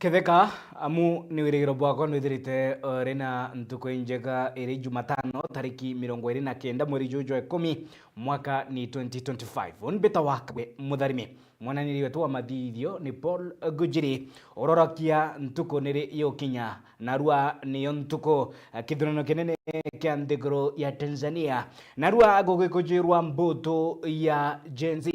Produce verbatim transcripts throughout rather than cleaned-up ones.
Ketheka, amu ni wirigiro bwakwa nwithirite uri na ntuku injega iri Jumatano, tariki mirongo iri na kenda mweri juju jwa ikumi, mwaka ni twenty twenty-five. Uni mbita wa Kagwe Mutharimi. Mwananiri wetu wa mathithio ni Paul Gujiri. Urorokia ntuku niri yukinya, narua niyo ntuku, eh, kithurano kinene kia nthiguru ya Tanzania. Narua gugikujirwa mbutu ya Gen Z,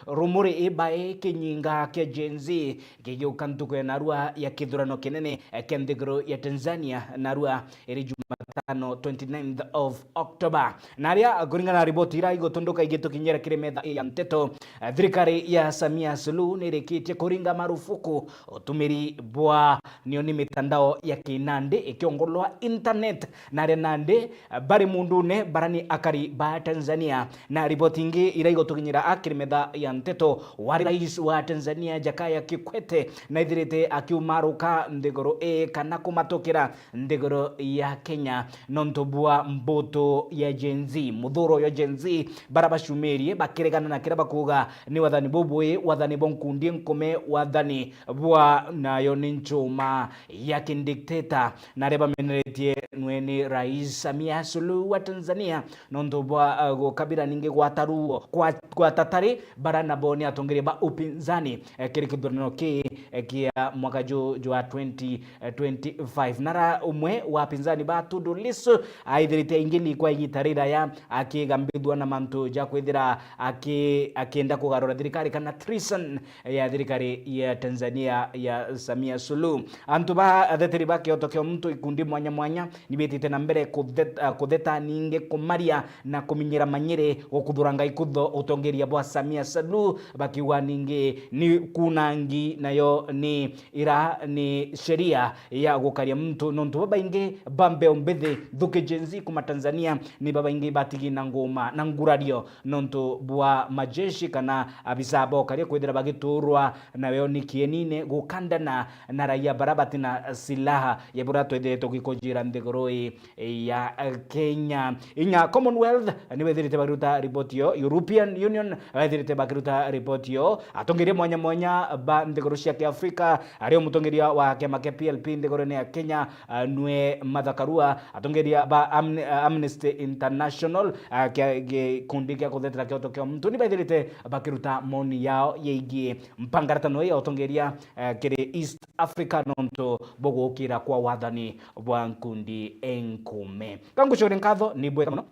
rumuri ibae kinyinga kia Gen Z, kigiuka ntuku ya narua ya kithurano kinene, eh, kia nthiguru ya Tanzania, narua iri Jumatano, twenty-ninth of October. Na aria, kuringana na riboti ira igutunduka igitukinyira kiri metha ya nteto, eh, thirikari ya Samia Suluhu nirikitie kuringa marufuku utumiri bwa nioni mitandao ya kinandi ikiongolwa internet, na aria nandi, eh, bari mundune bara ni akari ba Tanzania. Na riboti ingi ira igutukinyira akiri metha ya nteto, wari rais wa Tanzania Jakaya Kikwete naithirite akiumaruka nthiguru ii kana kumatukira nthiguru ya Kenya nontu bwa mbutu ya Gen Z, muthuro ya Gen Z, bara bacumirie bakiregana na kiria bakuuga ni wathani bubui, wathani bwa nkundi nkume, wathani bwa nayo ni nchuma ya kindictator, na aria bameneretie nwe ni Rais Samia Suluhu wa Tanzania nontu bwa, uh, gukabira ningi gwata ruo kwa, gwata tari bara nabo ni atongeria ba upinzani, eh, kiri kithurano ki, eh, kia mwaka ju jwa twenty twenty-five. Nara umwe wa apinzani ba Tundu Lissu aithirite ingili kwa igita riraya akigambithua na mantu ja kwithira aki-, akienda kugarura thirikari kana treason ya thirikari ya Tanzania ya Samia Suluhu. Antu ba atheteri ba kioto kia muntu, ikundi mwanya mwanya, nibitite na mbere kuthet-, ah, kutheta ningi kumaria na kuminyira manyiri gukuthuranga ikutho utongeria bwa Samia Suluhu, bakiuga ningi ni kunangi nayo ni ira ni sheria ya gukaria muntu, nontu babaingi ba mbeu mbithi nthuki Gen Z kuma Tanzania ni babaingi batigi na nguma na ngurario nontu bwa majeshi kana abisa ba ukaria kwithira bagiturwa nayo ni kienine gukandana na raia bara batina silaha ya bura twithire tugikujira nthiguru ii ya, eh, Kenya. Inya Commonwealth ni wethirite bakiruta riboti yo, European Union wethirite bakiruta riboti yo, atongeria mwanya mwanya ba nthiguru cia Kiafrika, ario mutongeria wa kiama kia P L P nthigurune ya Kenya, ah, nwe Martha Karua, atongeria ba Amn-, ah, Amnesty International, ah, kia, gikundi kia kuthetera kioto kia muntu ni bethirite bakiruta moni yao yeigie mpangaratano ya utongeria, eh, kiri East Africa nontu bwa gukira kwa wathani bwa nkundi enkume. Kangucure nkatho ni bwega mono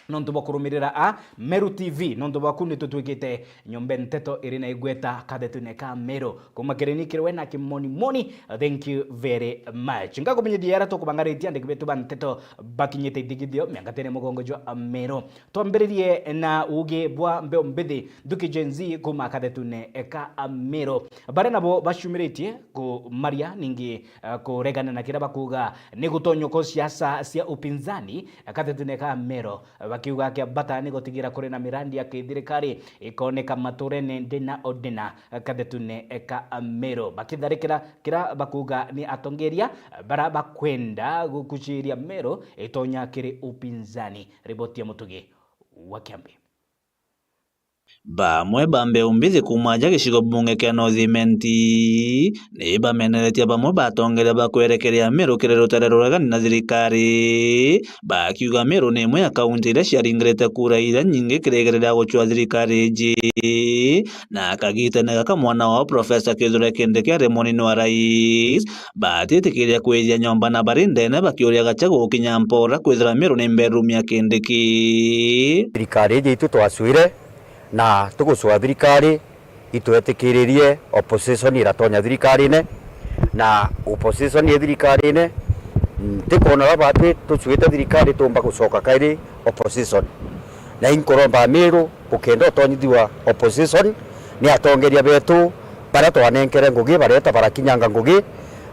nontu bwa kurumirira a Meru T V, nontu bwaku ni tutwikite nyombe nteto iri na igweta kathetune ka Meru. Kuma kiri ni kiri we na kimoni moni, thank you very much. Ngakumenyithia aria tukubangaritie andiki betu ba nteto bakinyite ithigithio miangatene mugongo jwa Meru. Twambiririe na ugi bwa mbeu mbithi, nthuki Gen Z kuma kathetune ka Meru. Baria nabo bacumiritie kumaria ningi, eh, kuregana na kiria bakuga ni gutonyokwo siasa cia upinzani, eh, kathetune ka Meru, eh, bakiuga kia bata ni gutigira kuri na mirandi ya kithirikari ikoneka maturene ndina o ndina, eh, kathetune ka Meru, bakitharikira kiria bakuga ni atongeria, eh, bara bakwenda gukuciria Meru itonya kiri upinzani. Riboti ya Mutugi wa Kiambi. Bamwe ba mbeu mbithi kuuma aja gicigo bunge kia North Imenti ni bameneretie bamwe ba atongeria ba kwerekeria Meru kiri rutere ruregani na thirikari, bakiuga Meru ni imwe ya kaunti iria ciaringirite kura iria nyingi kiri igere ria gucwa thirikari iji. Na kagitene gaka mwana wao Professor Kithure Kindiki ari munini wa rais, batitikiria kwithia nyomba na bari ndene bakiuria Gachagua gukinya mpora kwithira Meru ni bedroom ya Kindiki. Thirikari iji itu twacwire na tugucwa thirikari, itwetikiririe opposition iratonya thirikarine, na opposition i thirikarine, ntikona baba ati tucwite thirikari tumba gucoka kairi opposition. Na inkuromba Meru ukenda utonyithua opposition ni atongeria betu baria twanenkere ngugi, bareta barakinyanga ngugi,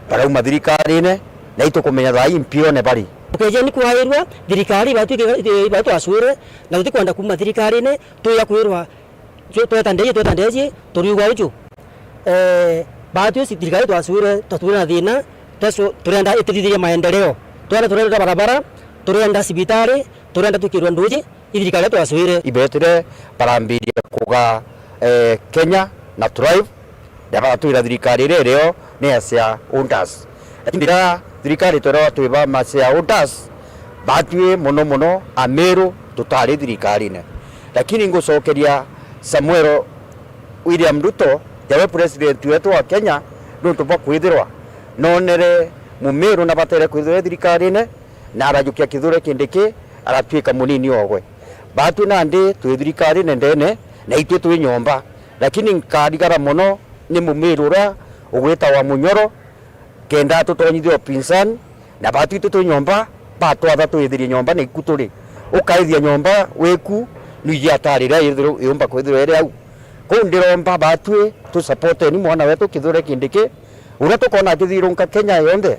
barauma thirikarine, na itukumenya thaa ii mpione bari. Tukejeni kwairwa thirikari, batu twacwire na tutikwenda kuma thirikarine, tuya kwirwa tu-, tweta ndeji, tweta ndeji, turiuga uju. Eh, batu ici thirikari twacwire, twacwire na thina, twesu-, turenda ituthithirie maendeleo. Turenda, turenda barabara, turenda cibitari, turenda twikirwe nduji, i thirikari twacwire. Ibetire barambiria kuga, eh, Kenya na thrive, Na batwira thirikari iria irio ni ya shareholders. Lakini riria thirikari twirwa twi ba ma shareholders, batwi mono mono Ameru tutari thirikarine. Lakini ngucokeria Samuel William Ruto, jawe president wetu wa Kenya, nontu bwa kwithirwa nonere Mumeru nabatere kwithirwa e thirikarine, na arajukia Kithure Kindiki, aratuika munini ogwe. Batwi nandi twi thirikarine ndene, na itwi twi nyomba. Lakini nkarigara mono ni Mumeru uria ugwitawa Munyoro, kenda tutonyithie upinzani, na batwi twi twi nyomba, batwatha twithirie nyomba na iku turi. Ukaithia nyomba wiku, nwiji atari iria yumba kwithirwa iri au. Kuu ndiromba batwi tusupporteni mwana wetu Kithure Kindiki, uria tukona akithirunka Kenya yonthe,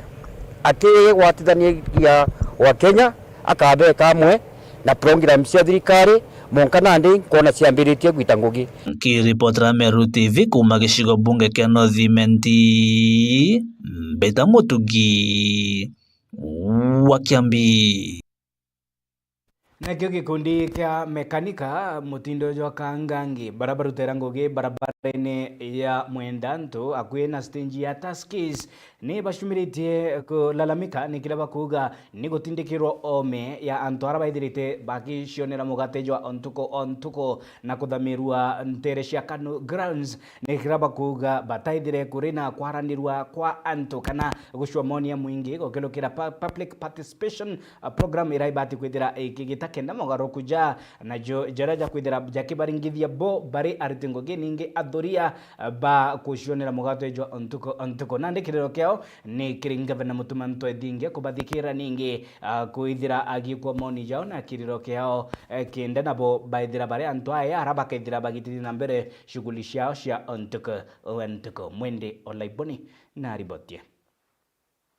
akigwatithania wa Kenya, akabeka amwe na program cia thirikari, monka nandi nkona ciambiritie gwita ngugi. Nkiripotera Meru T V kuuma gicigo bunge kia North Imenti, Mbita Mutugi wa Kiambi. Nakio gikundi kia mekanika mutindo jwa Kangangi, baria barutera ngugi barabarene ya Mwendantu, akui na stage ya Tuskys, ni bacumiritie kulalamika ni kiria bakuuga ni gutindikirwa oome ya antu aria baithirite bagicionera mugate jwa o ntuku o ntuku na kuthamirwa ntere cia Kanu Grounds, ni kiria bakuuga bataithire kuri na kwaranirwa kwa antu kana gucua mooni ya mwingi gukirukira pu-, public participation, a program iria ibati kwithira ikigita kenda mogaruruku ja najo jaria jakwithira jakibaringithia bo bari aruti ngugi ningi athuria ba kucionera mugate jwa o ntuku o ntuku. Nandi kiriro kiao ni kiri ngavana Mutuma M'Ethingia kubathikira ningi, a, kwithira agikwa mooni jao na kiriro kiao, e, kenda nabo baithira bari antu aya ara bakaithira bagitithia na mbere shughuli ciao cia o ntuku o ntuku. Mwende Olaiboni na ribotie.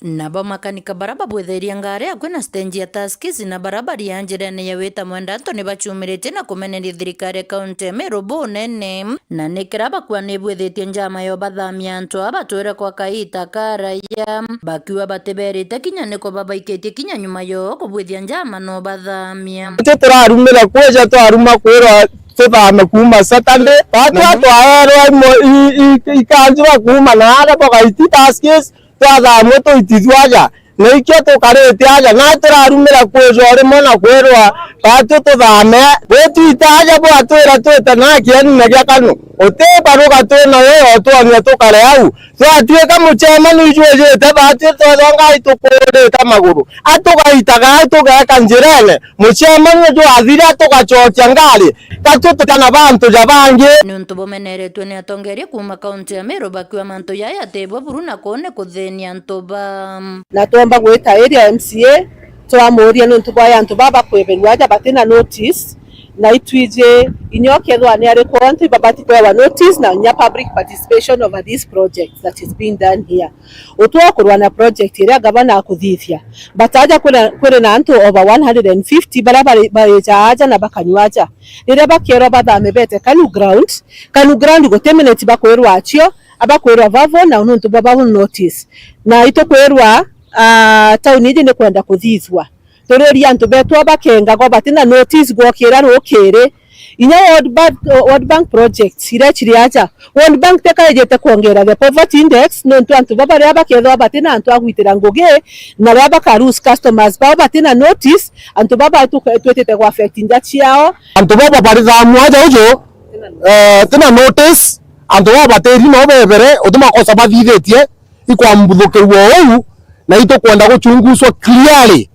Nabo makanika bara babwithirie ngari akui na stage ya Tuskys na bara bari a njirene ya wita Mwendantu ni bacumiritie na kumeneria thirikari ya kaunti ya Meru bunene, na ni kiria bakua ni bwithitie njama ya ubathamia antu aa batwire kwa kaita karaya, bakiuga batiberite kinya niko babaikitie kinya nyuma yoo kubwithia njama na ubathamia. Itwi turarumira kwija twaruma kwirwa tuthame kuuma Saturday, batwi twaerwa imo-, i-, i-, ikanjirwa kuuma na aria bagaiti Tuskys, twathamue tuitithua aja, na ikio tukarite aja, na turarumira kwija o rimwe na kwirwa batwi tuthame. Bwitwita aja bwatwira twite na kieni na gia Kanu, uti baruga twina yo, otwonia tukare au. Twatuika mucemanio ijwijite batwi twethwa ngai tukurite maguru, atugaitaga au tugeka njirene, mucemanio jwathira tugacokia ngari, ka tututana bantu ja bangi. Niuntu bumeneretwe ni atongeria kuuma kaunti ya Meru bakiuga mantu jaya ti bwa buru na kuu ni kuthinia antu ba. Na twomba gwita area M C A, twamuuria niuntu bwa antu baba kweberua aja batina notice, na itwiji inya ukethwa ni ariku ontu ibabati kwewa notice na inya public participation over this project that is being done here. Utwa kurwa na project iria gavana akuthithia. But aja kwina, kwina antu over one hundred and fifty baria bari, barija aja na bakanyua aja. Riria bakerwa bathame bete Kanu ground, Kanu ground guti minute bakwirwa acio, abakwirwa vavo na nontu bwa vavo notice. Na itukwirwa, ah, town iji ni kwenda kuthithua. Turiuria antu betu abakenga go batina notice gwokira rukiri. Inya World Bank, World Bank projects iria ciri aja. World Bank tekaijite kwongera the poverty index, nontu antu baba riria bakethwa batina antu a gwitira ngugi, na riria baka lose customers bao batina notice, antu baba tu-, twitite gwa affect nja ciao. Antu baba bari thamu aja uju, eh, tina notice, antu baba batiri no bebere, utumakosa bathithitie, ikwambuthukirua uu, na itukwenda guchunguzwa clearly.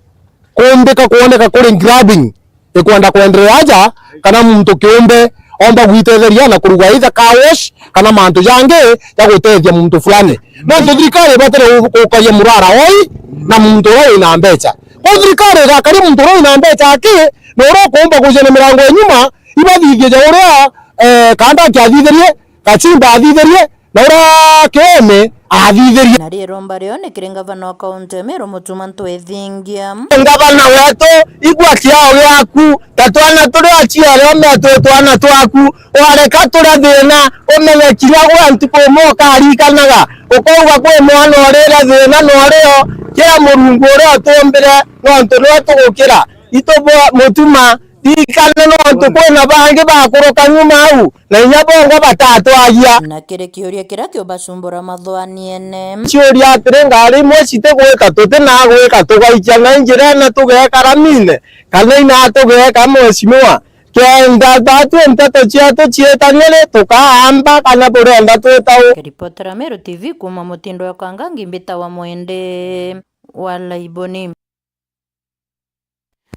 Kuumbika kwoneka kuri grabbing ikwenda kwenderea aja, kana muntu kiumbe omba gwitetheria na kuruga either car wash kana mantu jangi ja gutethia muntu fulani. Nontu thirikari ibatire gu-, gukaria murara woi na muntu uria wina mbecha. Kwa thirikari igakaria muntu uria wina mbecha aki, na uria ukuumba gucia na mirango ya nyuma, ibathithie ja uria, eh, Kanda akiathithirie, Gachimba athithirie, na uria Kiome athithirie. Na riromba rio ni kiri ngavana wa kaunti ya Meru, Mutuma M'Ethingia. Ngavana wetu, igua kiao giaku, ta twana turia aciari ometwe twana twaku, wareka turia thina, umenye kinya gwe ntuku imwe ukarikanaga, ukauga kwi mwana urira thina na urio, kira Murungu uria utumbire, nontu niwe tugukira. Itu bwa Mutuma, Ririkana nontu kwina bangi bakuruka nyuma au, na inya bongwa batatwagia. Na kiri kiuria kiria kiubacumbura mathwaniene. Ciuria atiri, ngari imwe citigwika, tutinagwika, tugaikia na njira na tugekara mine, kana ina tugeka, mheshimiwa? Kenda batwi nteto cietu ciitanie ri, tukaamba kana burenda twita u? Kiripotera Meru T V kuuma Mutindo ya Kangangi, mbitawa Mwende wa Laiboni.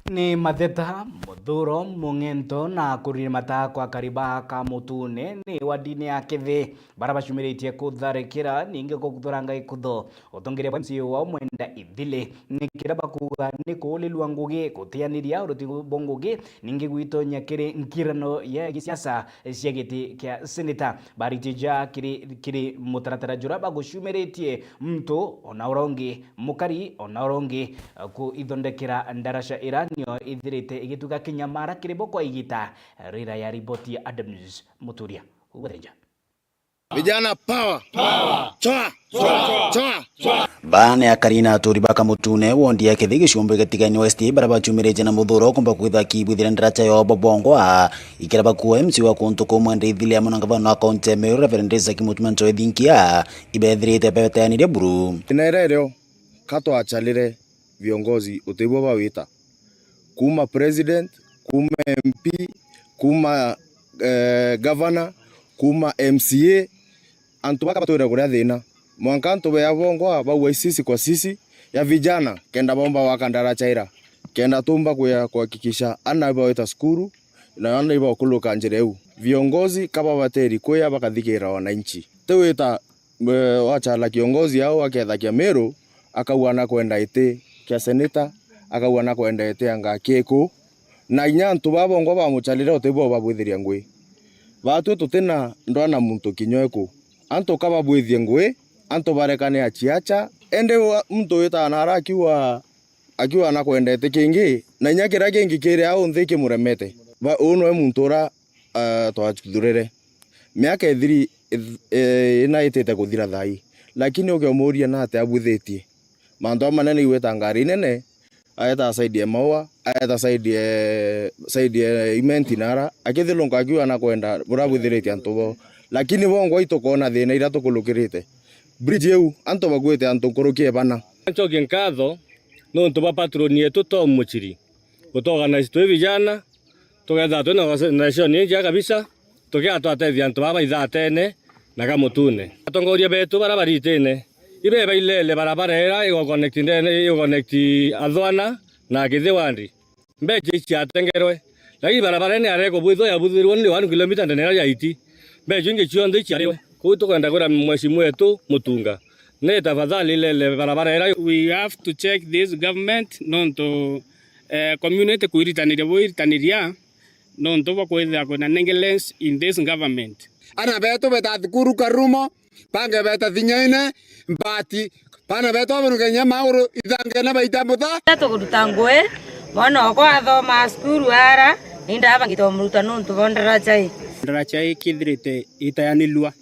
Ni matheta, muthuro, mung'ento na kurimata kwa kariba ka mutune ni wadini ya Kithi, bara bacumiritie kutharikira ningi kuthuranga ikutho utongeria bwa M C A wao Mwenda Ithili. Ni kira bakuuga ni kuulilua ngugi, gutianiria uruti bwa ngugi, ningi gwitonya kiri nkirano ya gisiasa cia giti kia seneta. Baritie ja kiri, kiri mutaratara jura bagucumiritie muntu ona urongi, mukari ona urongi, ku ithondekera ndaraca ira nio ithirite igituga kinyamara kiri bo kwa igita rira. Ya riboti ya Adams Muturia. Ugwe thenja. Vijana power. Power. Choa. Choa. Choa. Choa. Baana ya Karina aturi ba Kamutune, wondi ya Kithi, gicumbi gitigaine West, bara bacumiritie na muthuro kumba kwitha kibwithira ndaraca yo bobongwa. Ikira bakuo M C wa kuntu kumwe Mwenda Ithili amwe na ngavana wa kaunti ya Meru Reverend Isaac Mutuma Nchoe Thinkia ibethirite beteanirie buru. Ina ira irio ka twacharire viongozi utibwo bawita. Kuma president, kuma M P, kuma, eh, governor, kuma M C A, antu baka batwire kuria thina. Mwanka antu bea bongwa baua sisi kwa sisi ya vijana, kenda bomba waka ndaraca ira, kenda tumba kuya kuhakikisha ana ibawita cukuru, na ana ibakuluka njira iu. Viongozi ka babateri kuya bakathikira wananchi. Tiwita, eh, wachala kiongozi au aketha kia Meru, akauga na kwenda iti kia seneta, akauga na kwenda iti anga kiku. Na inya antu baa bongwa bamucharire utibo babwithiria ngui. Batwi tutina ndwana muntu kinya iku. Antu ka babwithie ngui, antu barekane aciacha. Indi wa-, muntu witaga nara akiuga, akiuga na kwenda iti kingi, na inya kiria kingi kiri au nthi kimuremete. Ba-, uu noe muntu ura, ah, twathurire. Miaka ithiri, ith-, eh, ina itite kuthira thaa ii. Lakini ukiumuria nate abwithitie. Mantu amanene igwita ngari nene, aeta side ya Maua, aeta side ya, side ya Imenti nara, akithilunka akiuga na kwenda buria bwithiritie antu bo. Lakini bongwa itukona thina iria tukulukirite. Bridge iu, antu bagwite antu nkuruki e bana. Ncokie nkatho nontu bwa patroni yetu Tom Muchiri. Gutuorganize twi vijana, tukeethirwa twi na organization injega kabisa, tukiaga twatethia antu baa baithatene na Kamutune. Atongoria betu bara baritine, ibe bailele barabara ira igo connect ndene, igo connect Athwana na Kithi ward. Mbecha iciatengerwe, lakini barabara ene areko bwithwa yabuthirwe ni one kilometer ndene ira yaiti. Mbecha ingi cionthe iciariwe. Kuu tukwenda kwira mheshimiwa wetu Mutunga, ni tafadhali lele barabara ira. We have to check this government, nontu, eh, community kwiritaniria bwiritaniria, nontu bwa kwithira kwina negligence in this government. Ana betu beta thukuru Karumo, bange beta Thinyaine, Mbati, bana betu baburuke nya mauru, ithange na baita mutha. Tukuruta ngui, mwana okwa athoma cukuru ara, ni ndaba ngitomuruta nontu bo ndaraca ii. Ndaraca ii kithirite itayanilua,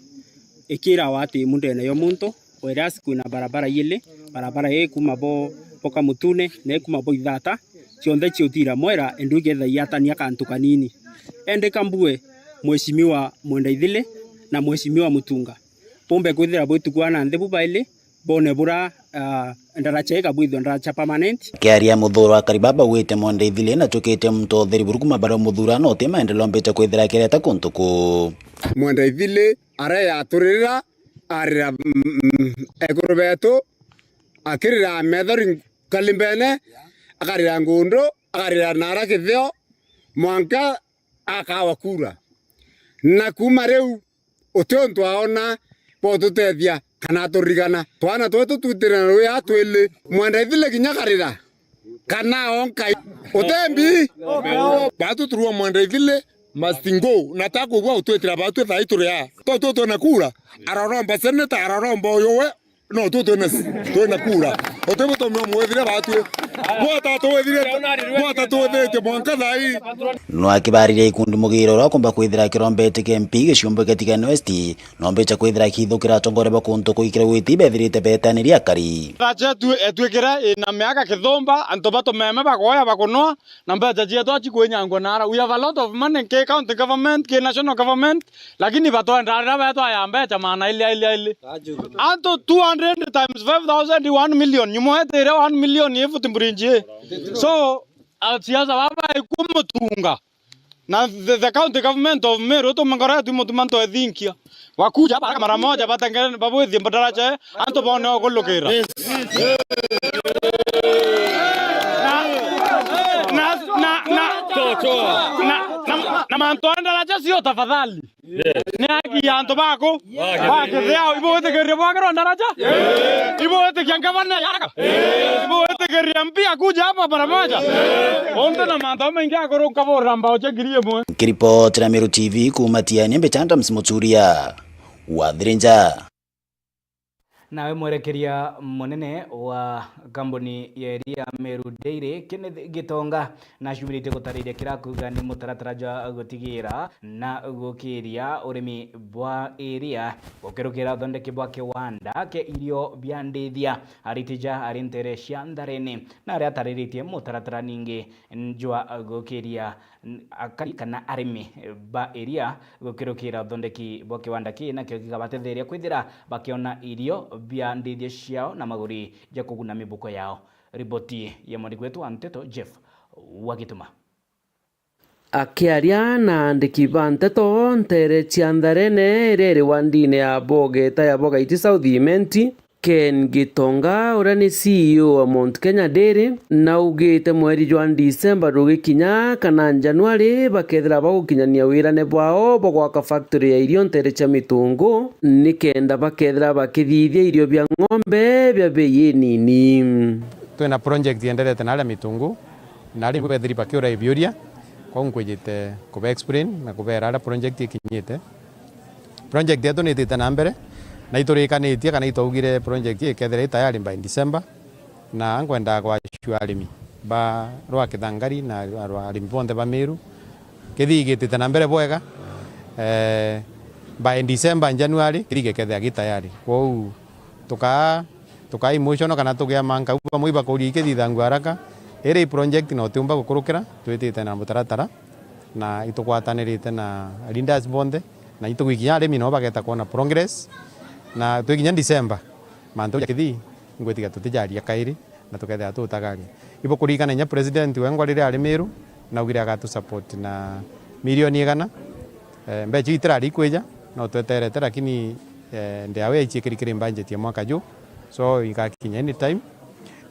ikirawa ati mundene yo muntu, whereas kwina barabara iili, barabara ii kuma bo, bo Kamutune, na ii kuma bo Ithata, cionthe ciutira mwera, indi ikethira iatania kantu kanini. Indi ka mbue, Mheshimiwa Mwenda Ithili na Mheshimiwa Mutunga, bumbe kwithira bwitukua na nthi bu baili, bone bura, ah, ndaraca ikabwithua ndaraca permanent. Akiaria muthuro wa Karibaba wite Mwenda Ithili na tukite muntu utheri buru kuma baria umuthura no ti maendeleo mbite kwithira akireta kuntu kuu. Mwenda Ithili areyaturira, arira, mm, mm, ekuru betu, akirira methori Kalimbene, akarira Ngundu, akarira nara Kithio, mwanka akawa kura. Na kuma riu, uti untu aona bwa ututethia kana aturigana. Twana twetu twitire na rwia twili. Mwenda Ithili kinya karira. Kana onkai. Utembi. Batu turua Mwenda Ithili must go. Na takubwa utwitira batu thai turi a. To tu twina kura. Araromba senator, araromba uyu we. No, tu twina, twina kura. Uti butume umwithire batwi. Gwata twithirite, gwata twithirite mwanka thaa ii. No akibariria ikundi mugiira uria akumba kwithira akirombete ki M P giciumba kia Tigania West, no mbicha kwithira akithukira atongoria ba kuntu kuikira gwiti bethirite betaniria akari. Ndaraca etu-, etwikire ina miaka kithumba, antu ba tumeme bagoya bakunwa, na mbecha cietu aci kwinyangwa nara. We have a lot of money ki county government, ki national government, lakini batwenda riria betwaya mbecha maana ili, ili, ili. Antu two hundred times five thousand, one million. Nyuma wetire one million ifuti mburinji. So, a siasa baba ikumutunga. Na the, the county government of Meru, tumengora tu mutuma nto ethinkia. Wakuja hapa mara moja, batengere, babwithie daraja, eh, antu bone okulukira. Na, na, na, na, na, na, na mantu a daraja sio tafadhali. Ni haki ya antu baku. Bakithia, ibo witikiria bwakirwa daraja? Ibo witikia ngavana yaraka? Ibo witikiria M P akuja hapa mara moja? Onde na mantu maingi akuru nkaburira mbao cia ngiri imwe. Nkiripotera Meru T V kuuma Tiania, mbicha Adams Muturia, Wathirinja. Nawe mwerekeria munene wa kambuni ya iria Meru Dairy, Kenneth Gitonga, nacumiritie gutariria kira akuuga ni mutaratara jwa gutigira na gukiria urimi bwa iria gukirukira uthondeki bwa kiwanda kia irio bia ndithia. Aritija ari ntere cia Ntharene na aria atariritie mutaratara ningi jwa gukiria n-, akari kana arimi ba iria gukirukira uthondeki bwa kiwanda kii, nakio gigabatetheria kwithira bakiona irio bia ndithia ciao na maguri ja kuguna mibuko yao. Riboti ya mwandiki wetu wa nteto Jeff Wagituma. Akiaria na andiki ba nteto ntere cia Ntharene iria iri wandine ya Bogeta ya Bogaiti South Imenti, Ken Gitonga, uria ni C E O wa Mount Kenya Dairy, naugite mweri jwa Disemba rugikinya kana Januari bakethira bagukinyania wirane bwao bwa gwaka factory ya irio ntere cia Mitungu, nikenda bakethira bakithithia irio bia ng'ombe bia bei inini. Twina project yenderete naria Mitungu, na aria bethiri bakiura ibiuria, kwou nkwijite kuba explain na kubera aria project ikinyite. Project yetu ni itite na mbere, na iturikanitie kana itwaugire project ikethira i tayari by December, na nkwenda gwacua arimi ba rwa Kithangari na arimi bonthe ba Meru, kithii gitite na mbere bwega. Eh, by December, January, kithii gikethira gi tayari. Kwou tukaa, tukaa emotional kana tugia manka u bamwe ibakuria ikithithangua haraka. Iri i project na utiumba gukurukira, twitite na mutaratara na itugwatanirite na leaders bonthe, na itugwikinya arimi nao bageta kwona progress, na twikinya December, mantu ja kithii ngwitiga tutijaria kairi na tukethira tutagaria. Ibukuririkana inya president wengwa riria ari Meru, naugire agatu support na milioni igana. Eh, mbecha iu itirari ikwija, no tweterete, lakini, eh, ndawe yaiciikiri kiri budget ya mwaka juu, so igakinya anytime.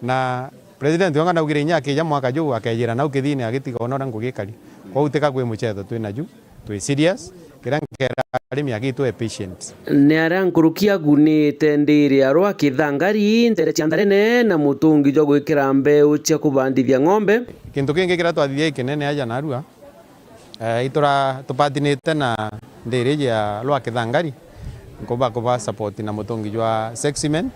Na president wengwa naugire inya akija mwaka juu akejira nau kithine agitiga ona uria ngugi ikari. Kwou tika kwi muchetho twina ju, twi serious. Kiria nkera arimi agitwe patient. Ni aria nkuruki agunite ndiri arwa Kithangari, ntere cia Ntharene na mutungi jwa gwikira mbeu cia kubandithia ng'ombe. Kintu kingi kiria twathithia ikinene aja narua, eh, itura tupatinite na ndiri iji ya rwa Kithangari, nkuba kuba support na mutungi jwa Seximen,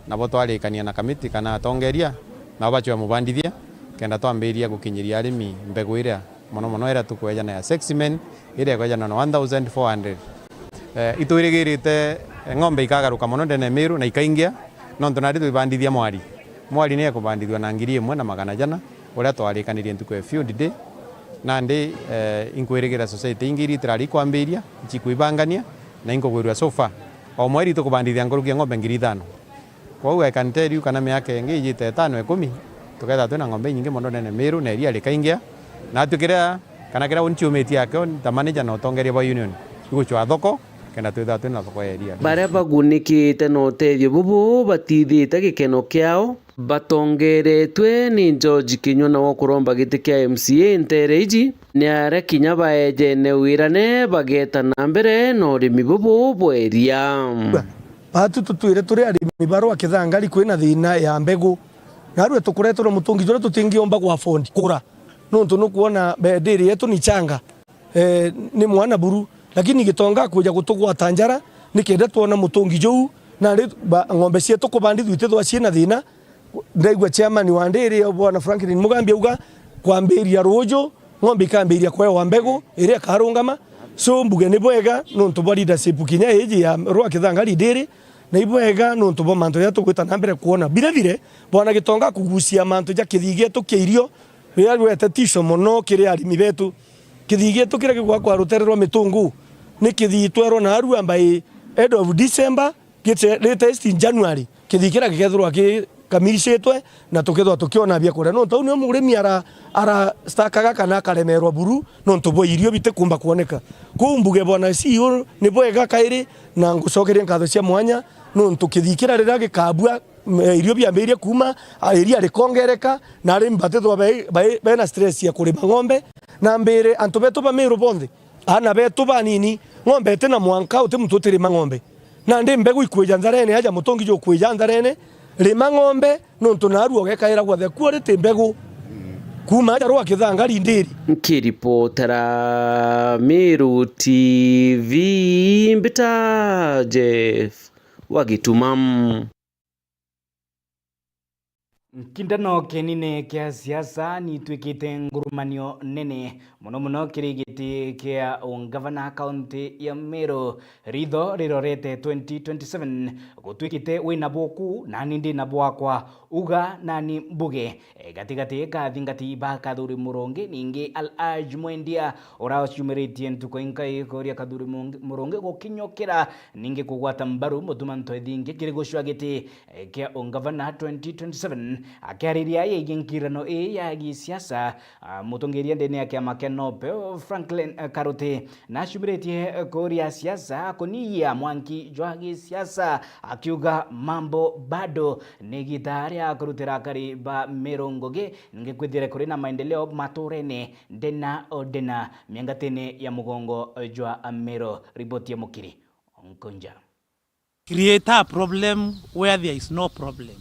nabo twarikania na kamiti kana atongeria, nabo bachwe mubandithia, kenda twambiria gukinyiria arimi mbegu iria mono mono iria tukwejana ya Seximen, iria ikwejana na one thousand four hundred. Eh, itwirigirite, eh, ng'ombe ikagaruka mono ndene ya Meru na ikaingia, nontu nari twibandithia mwari. Mwari ni ekubandithua na ngiri imwe na magana jana, uria twarikanirie ntuku ya field day. Nandi, eh, inkwirigira society ingi iria itirari ikwambiria, ichikwibangania, na inkugwirua so far, o mweri tukubandithia nkuruki ya ng'ombe ngiri ithano. Kwou I can tell you kana miaka ingi ijite itano, ikumi, tukethirwa twina ng'ombe inyingi mono ndene Meru, na iria rikaingia. Natu kiria, kana kiria unchiumitie akio, ta manager na utongeria bwa union, iguchwa thoko, kenda twithirwa twina thoko ya iria. Baria bagunikite na utethio bubu batithite gikeno kiao, batongeretwe ni George Kinyua nawe ukuromba giti kia M C A ntere iji, ni aria kinya baejene wirane bageta na mbere na urimi bubu bwa iria. Baatu tutwire turi arimi ba rwa Kithangari kwina thiina ya mbegu. Narua tukureterwa mutungi juria tutingiomba gwa afford kugura. Nontu nukwona be-, ndiri yetu ni changa, eh, ni mwana buru. Lakini Gitonga akwija gutugwata njara, nikenda twona mutungi juu, na ri ba-, ng'ombe cietu kubandithua itithwa ciina thiina, Ndaigua chairman wa ndiri, Bwana Franklin Mugambi, auga kwambiria ruuju, ng'ombe ikambiria kwewa mbegu iria ikarungama. So, mbuge ni bwega nontu bwa leadership kinya iji ya Rwa Kithangari ndiri, na ibwega nontu bwa mantu jaria tugwita na mbere kwona. Vile vile, Bwana Gitonga akugucia mantu ja kithii gietu kia irio, riria riwete tisho mono kiri arimi betu. Kithii gietu kiria gigwakwa rutere rwa Mitungu, ni kithii twerwa naarua by end of December, gite-, latest in January, kithii kiria gikethirwa gikamiricitwe na tukethirwa tukiona biakuria. Nontu au nio murimi ara-, arastakaga kana akaremerwa buru nontu bwa irio bitikumba kwoneka. Kwou mbuge, Bwana C E O, ni bwega kairi, na ngucokeria nkatho cia mwanya nontu kithii kiria riria gikabua, mm, irio biambirie kuuma, a, iria rikongereka, na arimi batithwa be-, be-, bena stress ya kurima ng'ombe, na mbiri antu betu ba Meru bonthe, aana betu banini, ng'ombe iti na mwanka, uti muntu utirima ng'ombe. Nandi mbegu ikwija ntharene, aja mutungi jukwija ntharene, rima ng'ombe, nontu naarua ugekaira gwothe kuo riti mbegu. Kuuma aja Rwa Kithangari ndiri. Nkiripotera Meru T V, mbita Jeff wa Gituma. Nkindano kinene kia siasa ni itwikite ngurumanio nene mono mono kiri giti kia ungavana kaunti ya Meru. Ritho rirorete twenty twenty-seven, gutwikite wina bwaku nani ndina bwakwa, uga nani mbuge. E, gatigati ka athingati ba Kathuri Murungi, ningi Al-Haj Mwendia uraciumiritie ntuku inkai kuria Kathuri Mung-, Murungi gukinyukira, ningi kugwata mbaru mutuma ntwethingi kiri gucua giti, e, kia ungavana twenty twenty-seven. Akiariria yegii nkirano ii ya gisiasa, a, mutongeria ndene ya kiama kia NOP, Franklin, e, Karuti, nacumiritie, e, kuria siasa kuniia mwanki jwa gisiasa, akiuga mambo bado ni gita ria kurutira akari ba Meru ngugi, ningi kwithire kuri na maendeleo maturene ndena o ndena miangatene ya mugongo jwa Meru. Riboti ya Mukiri Nkunja. Create a problem where there is no problem.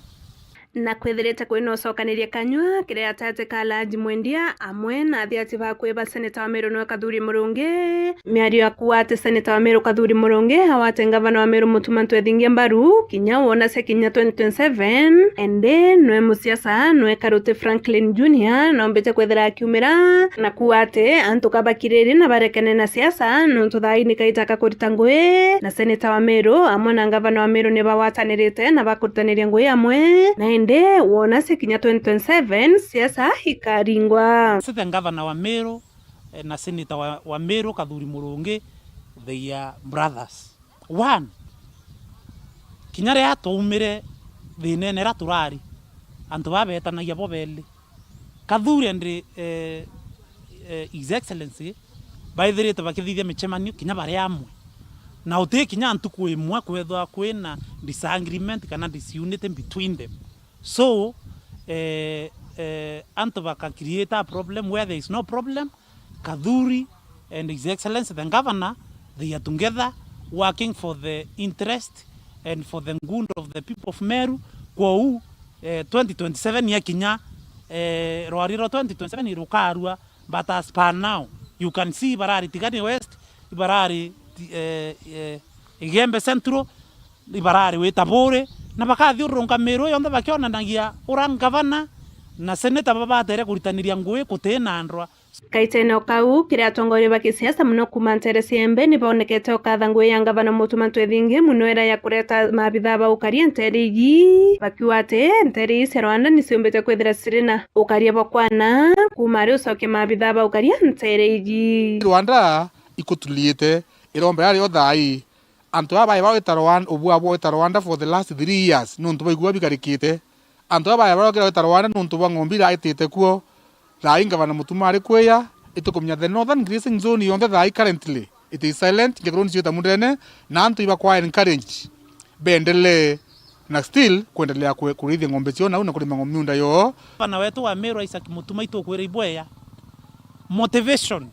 Na kwithirite kwina ucokaniria kanyua kiri atati ka Alhaji Mwendia amwe na athiati bakwe ba seneta wa Meru nwe Kathuri Murungi. Miario ya kuuga ati seneta wa Meru Kathuri Murungi awate ngavana wa Meru Mutuma Ntwethingia mbaru kinya wonacia kinya twenty twenty-seven, indi nwe musiasa nwe Karuti Franklin Junior noombite kwithira akiumira na kuuga ati antu ka bakiriri na barekane na siasa, nontu thaa ii ni kaita ka kurita ngui, na seneta wa Meru amwe na ngavana wa Meru ni bagwatanirite na bakurutaniria ngui amwe, na indi wonacia kinya twenty twenty-seven siasa ikaringwa. Sithe ngavana wa Meru, eh, na seneta wa, wa Meru Kathuri Murungi, they are brothers. One, kinya riria twaumire thinene iria turari, antu baa beetanagia bo beeli. Kathuri and, eh, eh, His Excellency baithirite bakithithia micemanio kinya bari amwe. Na uti kinya ntuku imwe kwethwa kwina disagreement kana disunity between them. So, eh, eh, antu baka create a problem where there is no problem. Kathuri and His Excellency the Governor, they are together working for the interest and for the good of the people of Meru. Kwou, eh, twenty twenty-seven yakinya, eh, rwari rwa twenty twenty-seven rukarua, but as per now, you can see ibarari Tigania West, ibarari, eh, eh, Igembe Central, ibarari wita buri, na bakathiururunka Meru yonthe bakionanagia ura ngavana na seneta babatere kuritaniria ngui kutina ndwa. Kaitene o kau, kiri atongoria ba kisiasa mono kuuma ntere cia Embe ni bonekete ukatha ngui ya ngavana Mutuma Ntwethingi mono ira ya kureta maabithaa ba ukaria ntere iji, bakiuga ati ntere ii cia Rwanda ni ciumbite kwithira ciri na ukaria bwa kwana kuuma ari ucokia maabithaa ba ukaria ntere iji. Rwanda ikutuliite, iromba yario thaa ii. Antu aba bae bagwita Rwanda, ubua bwita Rwanda for the last three years, nontu bwa igua bikarikite. Antu aba bae barokira gwita Rwanda nontu bwa ng'ombe iraitite kuo. Thaa ii ngavana Mutuma ari kwia, itukumenya the Northern Grazing Zone yonthe thaa ii currently it is silent, ngekorwo ni ciita mundene, na antu ibakwa encourage bendelee na still kwendelea kwe-, kurithia ng'ombe cio nau na kurima ng'ombe miunda yoo. Bana wetu wa Meru Isaac Mutuma itukwira ibweya. Motivation.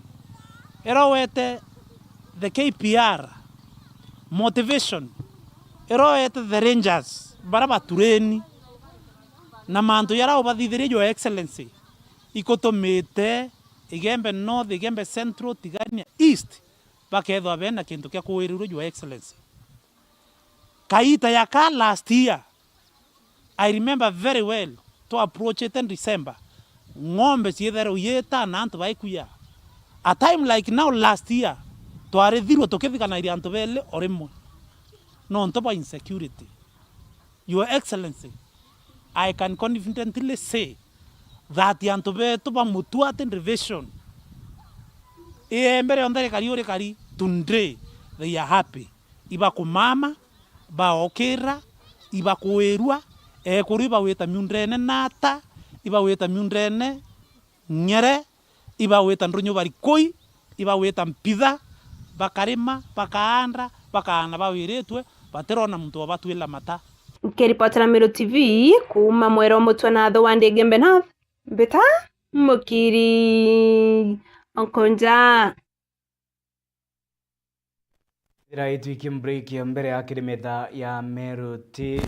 Ira wete the K P R. Motivation. Ira wete the Rangers. Bara batureni. Na mantu yara ubathithirie, Your Excellency, ikutumite Igembe North, Igembe Central, Tigania East, bakethwa bena kintu kia kuwirirua, Your Excellency. Kaita ya ka last year, I remember very well, twa approachite December, ng'ombe ciithairwe iita na antu baikuya. A time like now last year, twarithirwe tukithikanairia antu beli o rimwe nontu bwa insecurity. Your Excellency, I can confidently say that antu betu ba Mutuati Division, iembe rionthe rikari urikari, today they are happy. Ibakumama, baokira, ibakuirua, ekuru ibawita miundene nata, ibawita miundene ng'ere, ibawita ndunyu barikui, ibawita mpitha, bakarima, bakaanda, bakaana bawiritwe, batirona muntu wabatwila mata. Nkiripotera Meru T V kuuma mwera o Mutwe na Atho wa Ndigembe North, mbita Mukiri Onkonja. Ithira itwiki break ya mbere ya kiri metha ya Meru T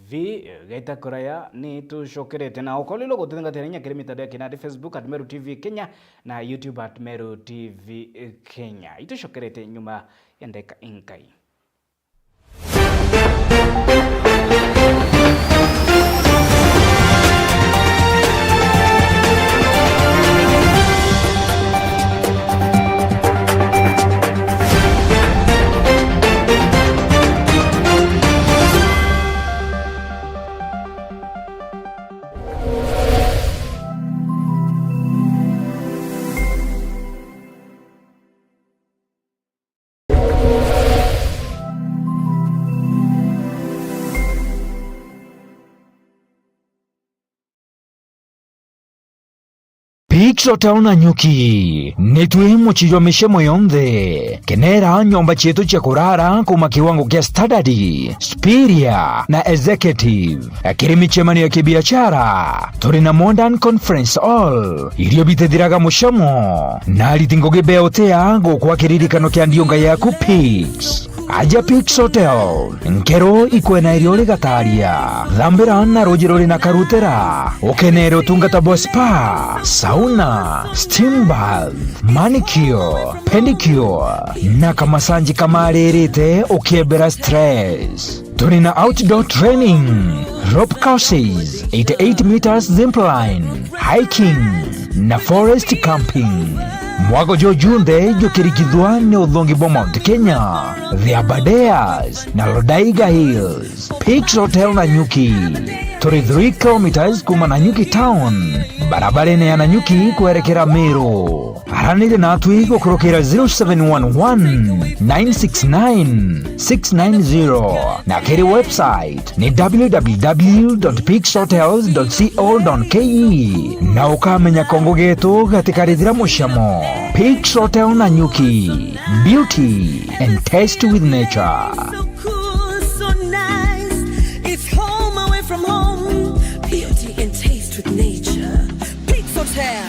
V, gaita kuraya ni tucokerete na ukolilo gututhingatira inya kiri mitandao ya kinandi, Facebook at Meru T V Kenya na YouTube at Meru T V Kenya. Itucokerete nyuma ya ndeka inkai. Peaks Hotel Nanyuki, nitwi mucii jwa micemo yonthe. Kenera nyomba cietu cia kurara kuuma kiwango kia standard, superior na executive. Kiri micemanio ya kibiashara, turi na Modern Conference Hall, irio bitithiraga mucamo, na ariti ngugi bea utia gukwa kiririkano kia ndiunga yaku Peaks. Aja Peaks Hotel, nkero ikwena irio rigataria. Thambira na ruuji ruri na karutera, ukenere utungata bwa spa, sauna, steam bath, manicure, pedicure, na kamasanji kamaririte ukiebera stress. Turi na outdoor training, rope courses, eighty-eight meters zip line, hiking, na forest camping. Mwago juju junthe jukirikithua ni uthongi bwa Mount Kenya, the Aberdares, na Lodaiga Hills. Peaks Hotel Nanyuki. Turi three kilometres kuuma Nanyuki town, barabarene ya Nanyuki kwerekera Meru. Aranire natwi gukurukira zero seven one one, nine six nine, six nine zero, na kiri website ni w w w dot peaks hotels dot co dot k e, na ukamenya kongo getu gatikarithira mucamo. Peaks Hotel Nanyuki, beauty and taste with nature. So cool, so nice. It's home away from home. Beauty and taste with nature. Peaks Hotel.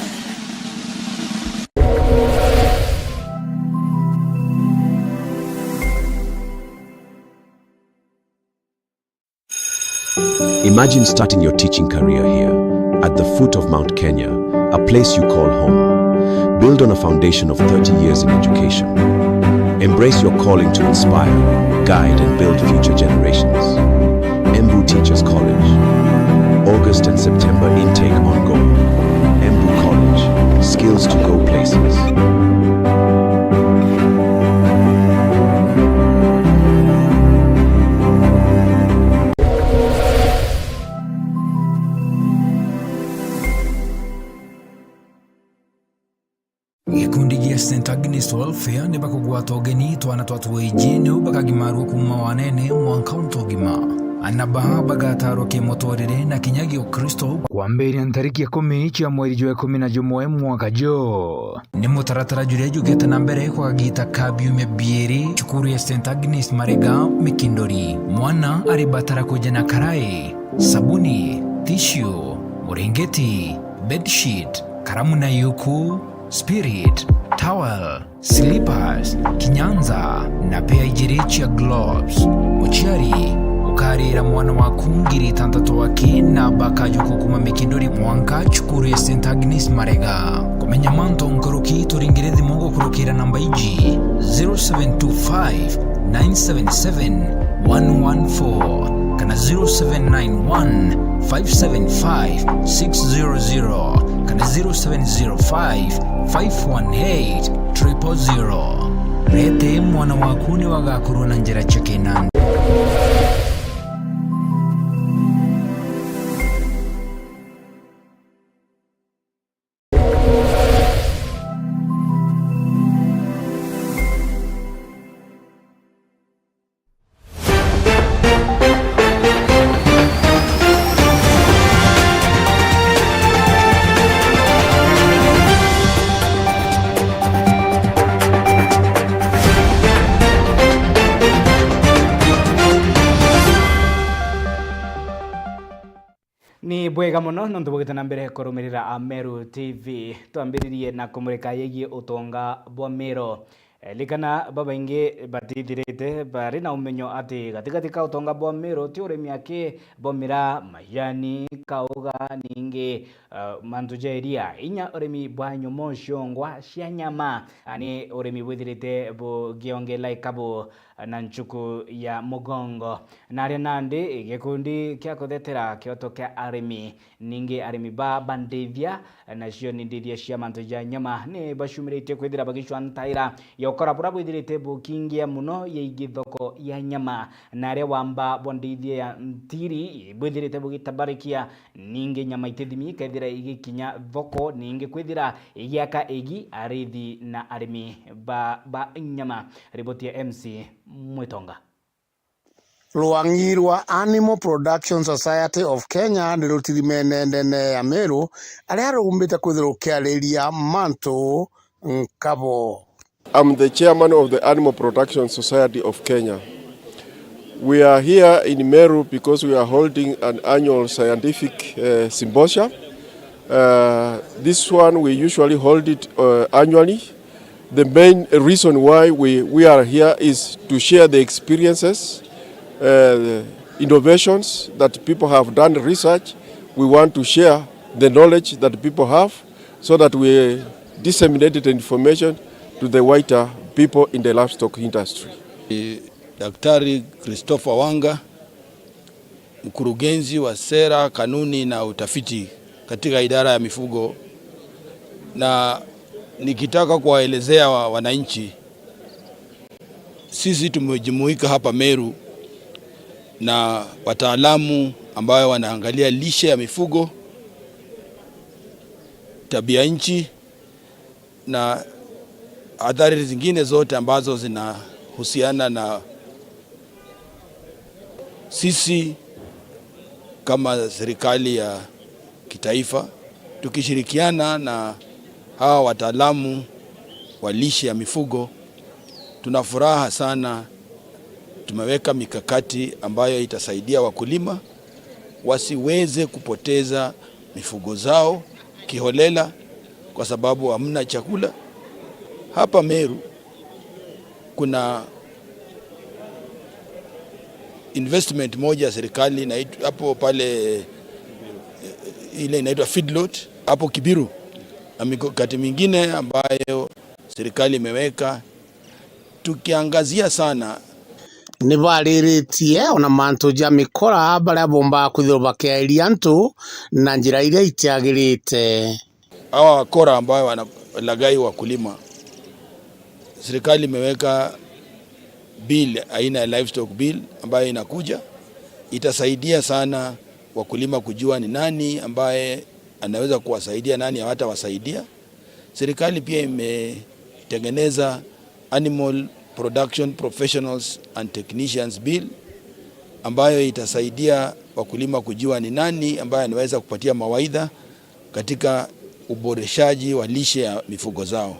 Imagine starting your teaching career here, at the foot of Mount Kenya, a place you call home. Build on a foundation of thirty years in education. Embrace your calling to inspire, guide, and build future generations. Embu Teachers College. August and September intake ongoing. Embu College. Skills to go places. Gikundi gia Saint Agnes Welfare ni bakugwata ugeni twana twa twaiji niu bakagimarua kuuma wanene mwanka untu ugima. Ana baa bagatarwa kimuturire na kinya giukristo kwambiria ntariki ikumi cia mweri jwa ikumi na jumwe mwaka ju. Ni mutaratara juria jugite na mbere kwa kagita ka biumia biiri cukuru ya Saint Agnes Marega Mikindori. Mwana aribatara kuja na karai, sabuni, tissue, muringiti, bedsheet, karamu na yuku, spirit, towel, slippers, kinyanza, na pea ijiri cia gloves. Muciari ukarira mwana waku ngiri itantatu aki na bakajuku kuma Mikindori mwanka cukuru ya Saint Agnes Marega. Kumenya mantu nkuruki, turingire thimu gukurukira namba iji, zero seven two five, nine seven seven, one one four. kana zero seven nine one, five seven five, six zero zero kana zero seven zero five, five one eight, triple zero. Rete mwana waku ni wagakorwo na njira cia kinandi. Ni bwega mono nontu bugite na mbere kurumirira Ameru T V. Twambiririe na kumurika yegie utonga bwa Meru. Eh, rikana babaingi batithirite bari na umenyo ati gatigati ka utonga bwa Meru ti urimi aki bwa miraa, majani, kauga, ningi, eh, mantu ja iria, inya urimi bwa nyomo ciongwa cia nyama, ani urimi bwithirite bugiongela ikabu na nchuku ya mugongo. Na aria nandi gikundi kia kuthetera kioto kia arimi, ningi arimi ba bandithia, nacio ni ndithia cia mantu ja nyama, ni bacumiritie kwithira bagicwa ntaira ya ukora buria bwithirite bukingia muno yeigi thoko ya nyama, na aria wamba bwa ndithia ya ntiri bwithirite bugitabarikia, ningi nyama itithimi ikethira igikinya thoko, ningi kwithira igiaka igi arithi na arimi ba, ba nyama. Riboti ya M C Mwitonga. Rwang'i rwa Animal Production Society of Kenya ni rutirimene ndene ya Meru, aria rumbite kwithirwa rukiariria mantu nkabo. I'm the chairman of the Animal Production Society of Kenya. We are here in Meru because we are holding an annual scientific, uh, symposium. Uh, this one we usually hold it, uh, annually. The main reason why we, we are here is to share the experiences, uh, innovations that people have done research. We want to share the knowledge that people have so that we disseminate the information to the wider people in the livestock industry. Daktari Christopher Wanga, mkurugenzi wa sera, kanuni na utafiti katika idara ya mifugo, na nikitaka kuwaelezea wa-, wananchi, sisi tumejumuika hapa Meru na wataalamu ambayo wanaangalia lishe ya mifugo, tabia nchi, na athari zingine zote ambazo zinahusiana na sisi kama serikali ya kitaifa, tukishirikiana na hawa wataalamu wa lishe ya mifugo, tuna furaha sana. Tumeweka mikakati ambayo itasaidia wakulima wasiweze kupoteza mifugo zao kiholela kwa sababu hamna chakula. Hapa Meru kuna investment moja ya serikali inait-, hapo pale, eh, ile inaitwa feedlot hapo Kibiru, na mikakati mingine ambayo serikali imeweka, tukiangazia sana. Ni bariritie ona mantu ja mikora baria bombaga kwithirwa bakiairia antu na njira iria itiagirite. Hawa wakora ambayo wanalaghai wakulima, serikali imeweka bill aina ya livestock bill ambayo inakuja, itasaidia sana wakulima kujua ni nani ambaye anaweza kuwasaidia, nani hatawasaidia. Serikali pia imetengeneza Animal Production Professionals and Technicians Bill, ambayo itasaidia wakulima kujua ni nani ambaye anaweza kupatia mawaidha katika uboreshaji wa lishe ya mifugo zao.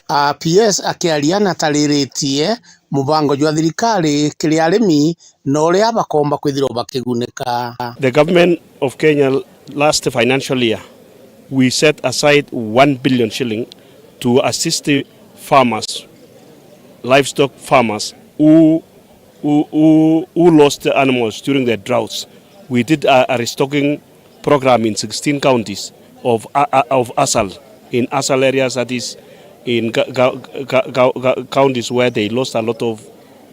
A P S akiaria natariritie mubango jwa thirikari kiri arimi na uria bakomba kwithirwa bakigunika. The government of Kenya last financial year, we set aside one billion shilling to assist the farmers, livestock farmers who, who, who, who lost the animals during the droughts. We did a, a restocking program in sixteen counties of, uh, uh, of ASAL, in ASAL areas, that is, in ga-, ga-, ga-, ga-, ga-, counties where they lost a lot of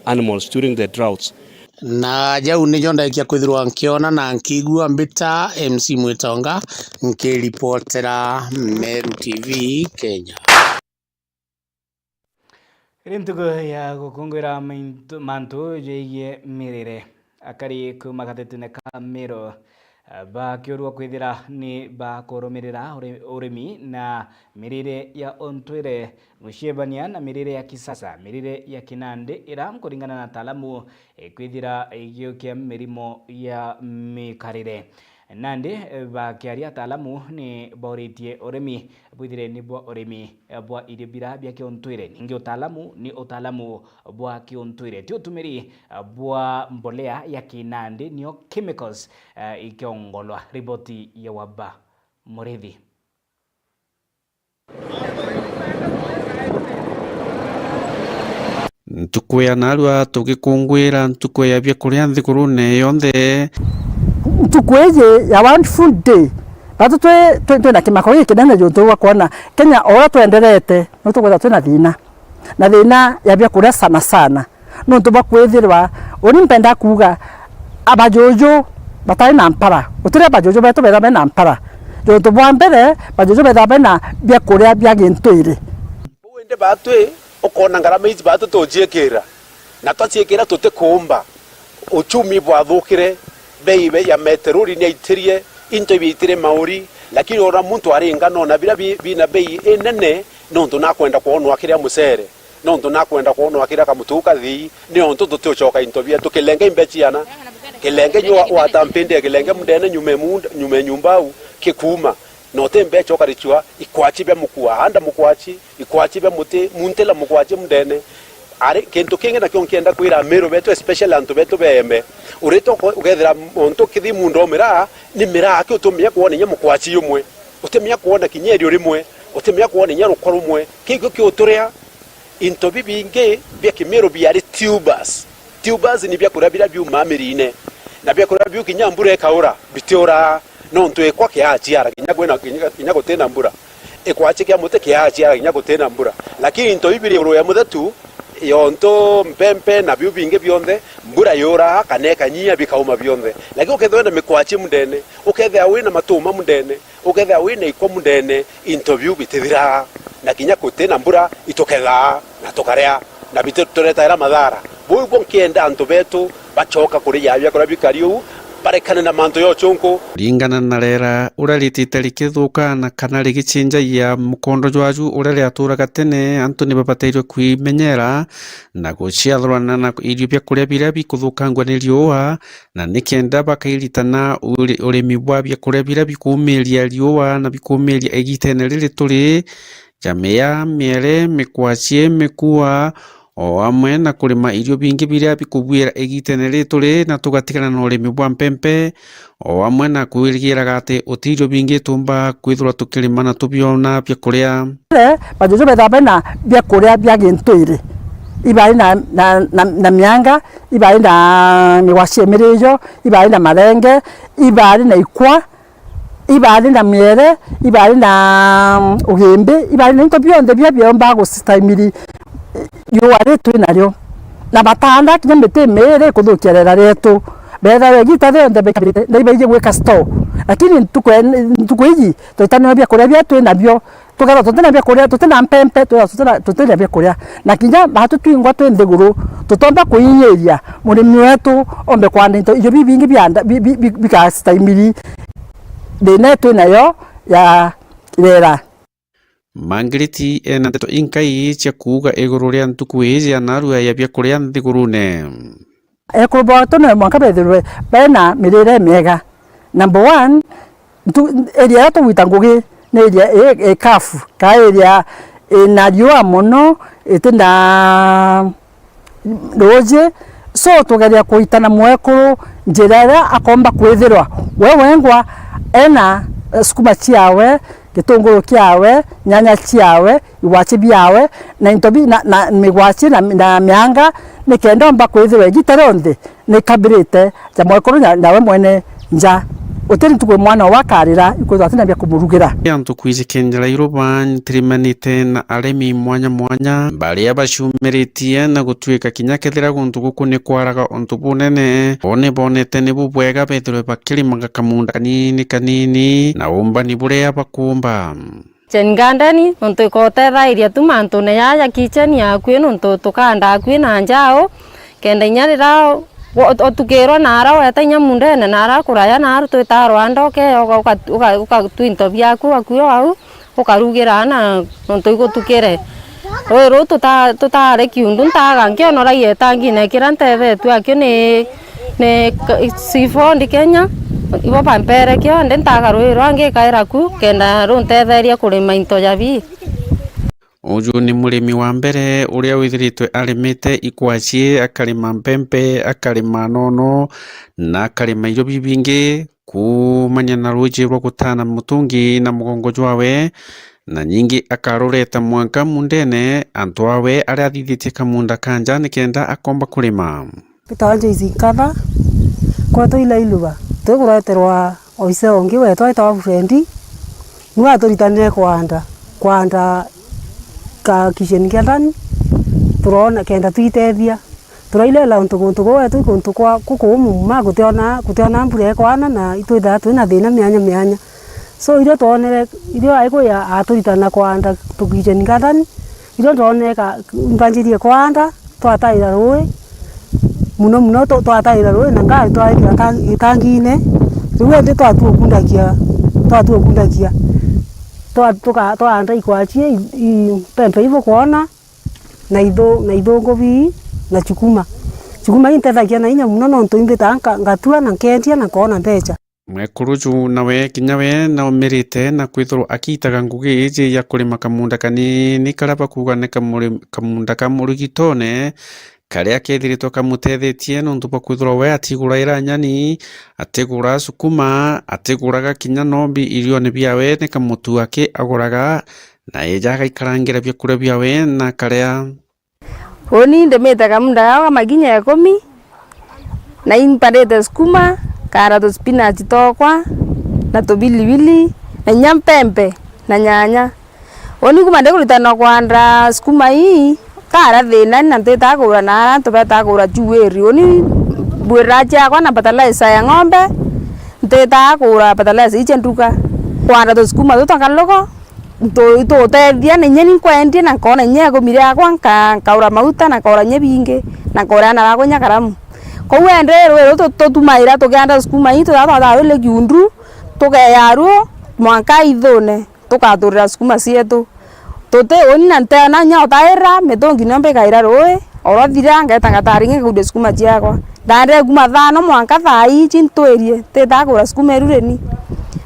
animals during the droughts. Na jau nijo ndaikia kwithirwa nkiona na nkigua mbita M C Mwitonga nkiripotera Meru T V Kenya. Iri ntuku ya gukungwira maintu-, mantu jegie mirire. Akari kuuma gatetune ka Meru, eh, bakiurua kwithira ni bakurumirira uri-, urimi na mirire ya untwire, guciebania na mirire ya kisasa, mirire ya kinandi, ira nkuringana na ataalamu, eh, kwithira igiukia mirimo ya mikarire. Nandi, eh, bakiaria, ataalamu ni bauritie urimi bwithire ni bwa urimi, eh, bwa irio bira bia kiuntwire. Ningi utaalamu ni utaalamu bwa kiuntwire, ti utumiri, eh, bwa mbolea ya kinandi, nio chemicals, eh, ikiongolwa. Riboti ya Waba Murithi. Ntuku ya narua tugikungwira ntuku ya biakuria nthigurune yonthe. Ntuku iji ya World Food Day, batu twi, twi, twina kimako gikinene juntu bwa kwona Kenya o uria twenderete, no tukwithirwa twina thina, na thina ya biakuria sana sana. Nontu bwa kwithirwa, uni mpenda kuuga, abajuju batari na mpara, gutiri abajuju betu betha bena mpara. Juntu bwa mbere, bajuju betha bena biakuria bia gintwiri. Uu indi baatwi, ukona ngarama iji baatwi tuciikira, na twaciikira tutikuumba. Uchumi bwathukire, bei ya meteroli niaitirie, into ibiaitire mauri, lakini ona muntu aringa nona bira bi-, bina bei inene, nontu nakwenda kwonwa akiria mucere. Nontu nakwenda kwonwa akiria kamutu kathii, niontu tutiucoka into bietu. Kilenge imbechiana, kilenge nyo wa-, watampindie kilenge mundene nyuma e munda, nyuma e nyumba au, kikuuma. Na uti mbecha ukarichwa, ikwachi bia mukua, handa mukwachi, ikwachi bia muti, muntila mukwachi mundene. Ari, kintu kingi nakio nkienda kwira Amiru betu, especially antu betu beeme. Urite uko-, ukethira muntu kithii munda o miraa, ni miraa ki utumia kwona inya mukwachi umwe. Utimenya kwona kinya erio rimwe, utimenya kwona inya rukwa rumwe. Kiu kio kiuturia into bibingi bia Kimiru biari tubers. Tubers ni biakuria biria biumaa miriine. Na biakuria biu kinya mbura ikaura, bitiuraa. Nontu ikwa kiachiara kinya kwina, kinya, kinya gutina mbura. Ikwachi kia muti kiachiara kinya gutina mbura. Lakini into biu biri iguru ya muthetu, yontu mpempe na biu bingi bionthe, mbura yuraa kana ikanyia bikauma bionthe. Lakini ukethirwa wina mikwachi mundene, ukethirwa wina matuma mundene, ukethirwa wina ikwa mundene, into biu bitithiraa, na kinya gutina mbura itukethaa na tukaria, na bituretagira mathara. Buu ibo nkienda antu betu bacoka kuria biakuria bikari uu, barekane na mantu ya uchunku. Kuringana na Rera, uria ritite rikithuka na kana rigicinjagia mukondo jwaju uria riaturaga tene, antu ni babatairwe kwimenyera na guciathurana na irio bia kuria biria bikuthukangua ni riua, na nikenda bakairitana uri-, urimi bwa biakuria biria bikuumiria riua na bikuumiria igitene riri turi, ja mia, miere, mikwachi, mikua, o amwe na kurima irio bingi biria bikubuira igitene riri turi, na tugatigana na urimi bwa mpempe, o amwe na kwirigiraga ati uti irio bingi tuumba kwithirwa tukirima na tubiona bia kuria. Bajuju bethaa bena biakuria bia gintwiri, ibari na, na, na, na mianga, ibari na migwachi ya mirijo, ibari na marenge, ibari na ikwa, ibari na miere, ibari na, mm, ugimbi, ibari na into bionthe biria biomba gusitaimiri riua ri twi nario. Na bataanda kinya miti miiri kuthukia rera rietu. Bethawe igita rionthe baikabirite, na ibaiji gwika store. Lakini ntuku ya, ntuku iji, twitanirwe biakuria biria twi nabio. Tukethirwa tutina biakuria, tutina mpempe, tukethirwa tutina, tutina biakuria. Na kinya batu twingwa twi nthiguru, tutomba kuinyiria murimi wetu ombe kwanda into ijo bibingi bianda, bi-, bi-, bi-, bikasitaimiri thina twi nayo ya rera. Mangiriti ena ndeto inkai cia kuuga iguru ria ntuku iji ya narua ya biakuria nthigurune. Ekuru bwetu no mwanka bethirwe bena mirire miega. Number one, ntu-, area iria tugwita ngugi ni area i, i kafu, ka area ina riua mono, itina ruuji. So, tugeria kuitana mwekuru njira iria akomba kwithirwa we wengwa ena, eh, sukuma ciawe, gitunguru kiawe, nyanya ciawe, igwachi biawe, na into bi-, na, na migwachi na, na mianga, nikenda omba kwithirwa igita rionthe nikabirite ja mwekuru na, nawe mwene nja. Gutiri ntuku mwana owe akarira, ikwithirwa atina bia kumurugira. Antu kwijikendera iruba ntirimanite na arimi mwanya mwanya, baria baciumiritie na gutuika kinya kethira guntu guku ni kwaraga untu bunene, bo ni bonete ni bubwega bethirwe bakirimaga kamunda kanini kanini na umbani buria bakumba. Kitchen garden, nontu ikotethairia tu mantune jaa ja kitchen yaku, nontu tukaanda akui na njau, kenda inya riria wa-, utukirwa nara weta inya mundene, nara kuraya naru twitaa rwanda, ukeyoga, uka-, uka-, ukatwinto biaku akui o au, ukarugira na nontu igutukire. Rui ruu tuta-, tutare kiundu, ntaga nkionoragia itangine kiria ntethetue akio ni ni ka-, Seafood Kenya, ibo bampere kio, ndi ntaga rui rwangi kaira ku, kenda runtetheria kurima into ja bii. Uju ni murimi wa mbere uria withiritwe arimite ikwaci, akarima mpempe, akarima nono, na akarima irio bibingi, kuumania na ruuji rwa gutana mutungi na mugongo jwawe, na nyingi akarureta mwanka mundene antu awe aria athithitie kamunda ka nja nikenda akomba kurima. Mbitawa Joyce Nkatha, kwetu ila iluba, twikureterwa oise ungi wetu aitwa Alfred, niwe aturitanire kwanda, kwanda ka kitchen garden, turona kenda twitethia. Turailela untu guntu guu wetu i guntu kwa, kukuumu ma, gutiona, gutiona mbura ikwana na itwithaa twina thina mianya mianya. So, irio twonere, irio aikuya aturitana kwanda tu kitchen garden, irio twonere ka, mbanjirie kwanda, twataira rui, muno muno tu-, twataira rui na ngari twaikira ka-, itangine, riu indi twatua kundakia, twatua kundakia, twa-, tuka-, twaanda ikwaci i, i, mpempe ibu kwona, na ithu-, na ithungu bii, na chukuma. Chukuma intethagia na inya muno nontu imbitaa nka-, ngatua na nkendia na nkona mbecha. Mwekuru ju nawe kinya we naumirite na kwithirwa akiitaga ngugi iji ya kurima kamunda kanini karia bakuuga ni kamuri-, kamunda ka murigitone, karia kethiritwe kamutethetie nontu bwa kwithirwa we atiguraira nyani, atigura sukuma, atiguraga kinya nombi irione biawe ni kamutu aki aguraga, na eja agaikarangira biakuria biawe na akaria. Uni ndimite kamunda gakwa makinya ikumi, na impandite sukuma, kaara tuspinach twakwa, na tubilibili, na inya mpempe, na nyanya. Uni kuma ndikuritana kwanda sukuma ii, kaara thina, na ntitaa kugura na aria antu betaa kugura chuwiri. Uni mbwirira ciakwa na fertilizer ya ng'ombe, ntitaa kugura fertilizer ii cia nduka. Kwanda tusukuma tutu twa nkaluko, ntu-, itutethia, na inya ni nkwendia, na nkona inya ikumi riakwa, nka-, nkaura mauta, na nkaura inya bingi, na nkaura aana bakwa inya karamu. Kwou indi rui ruu tu-, tutumaira tukianda sukuma ii, tuthaa twathaa rwiri kiundu, tukeya ruo mwanka ithune, tukaturira sukuma cietu. Tuti uni na nteona inya utaira, mitungi niyo mbikaira rui, oro thira, ngeeta ngataringa nkaundia sukuma ciakwa. Ndaendere kuma thaa no mwanka thaa iji ntwirie, ntitaa kugura sukuma iru rini.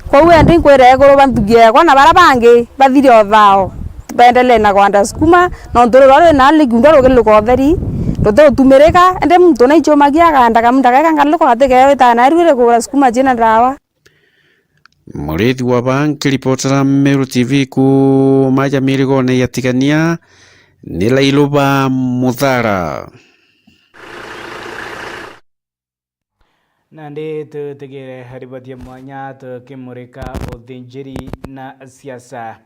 Kwou indi nkwira ekuru ba ntugi ekwa na baria bangi bathire o thao, bendelee na kwanda sukuma, nontu rurwa rwina likiunda rugiluka utheri, rutigutumirika, indi muntu naichumagia akanda kamunda gaka nkaluka atikewita na iru iri kugura sukuma ciina ndawa. Murithi wa ba nkiripotera Meru T V kuuma ja mirigone ya Tigania, ni Lailuba Muthara. Nandi tutigire riboti ya mwanya tukimurika uthinjiri na siasa,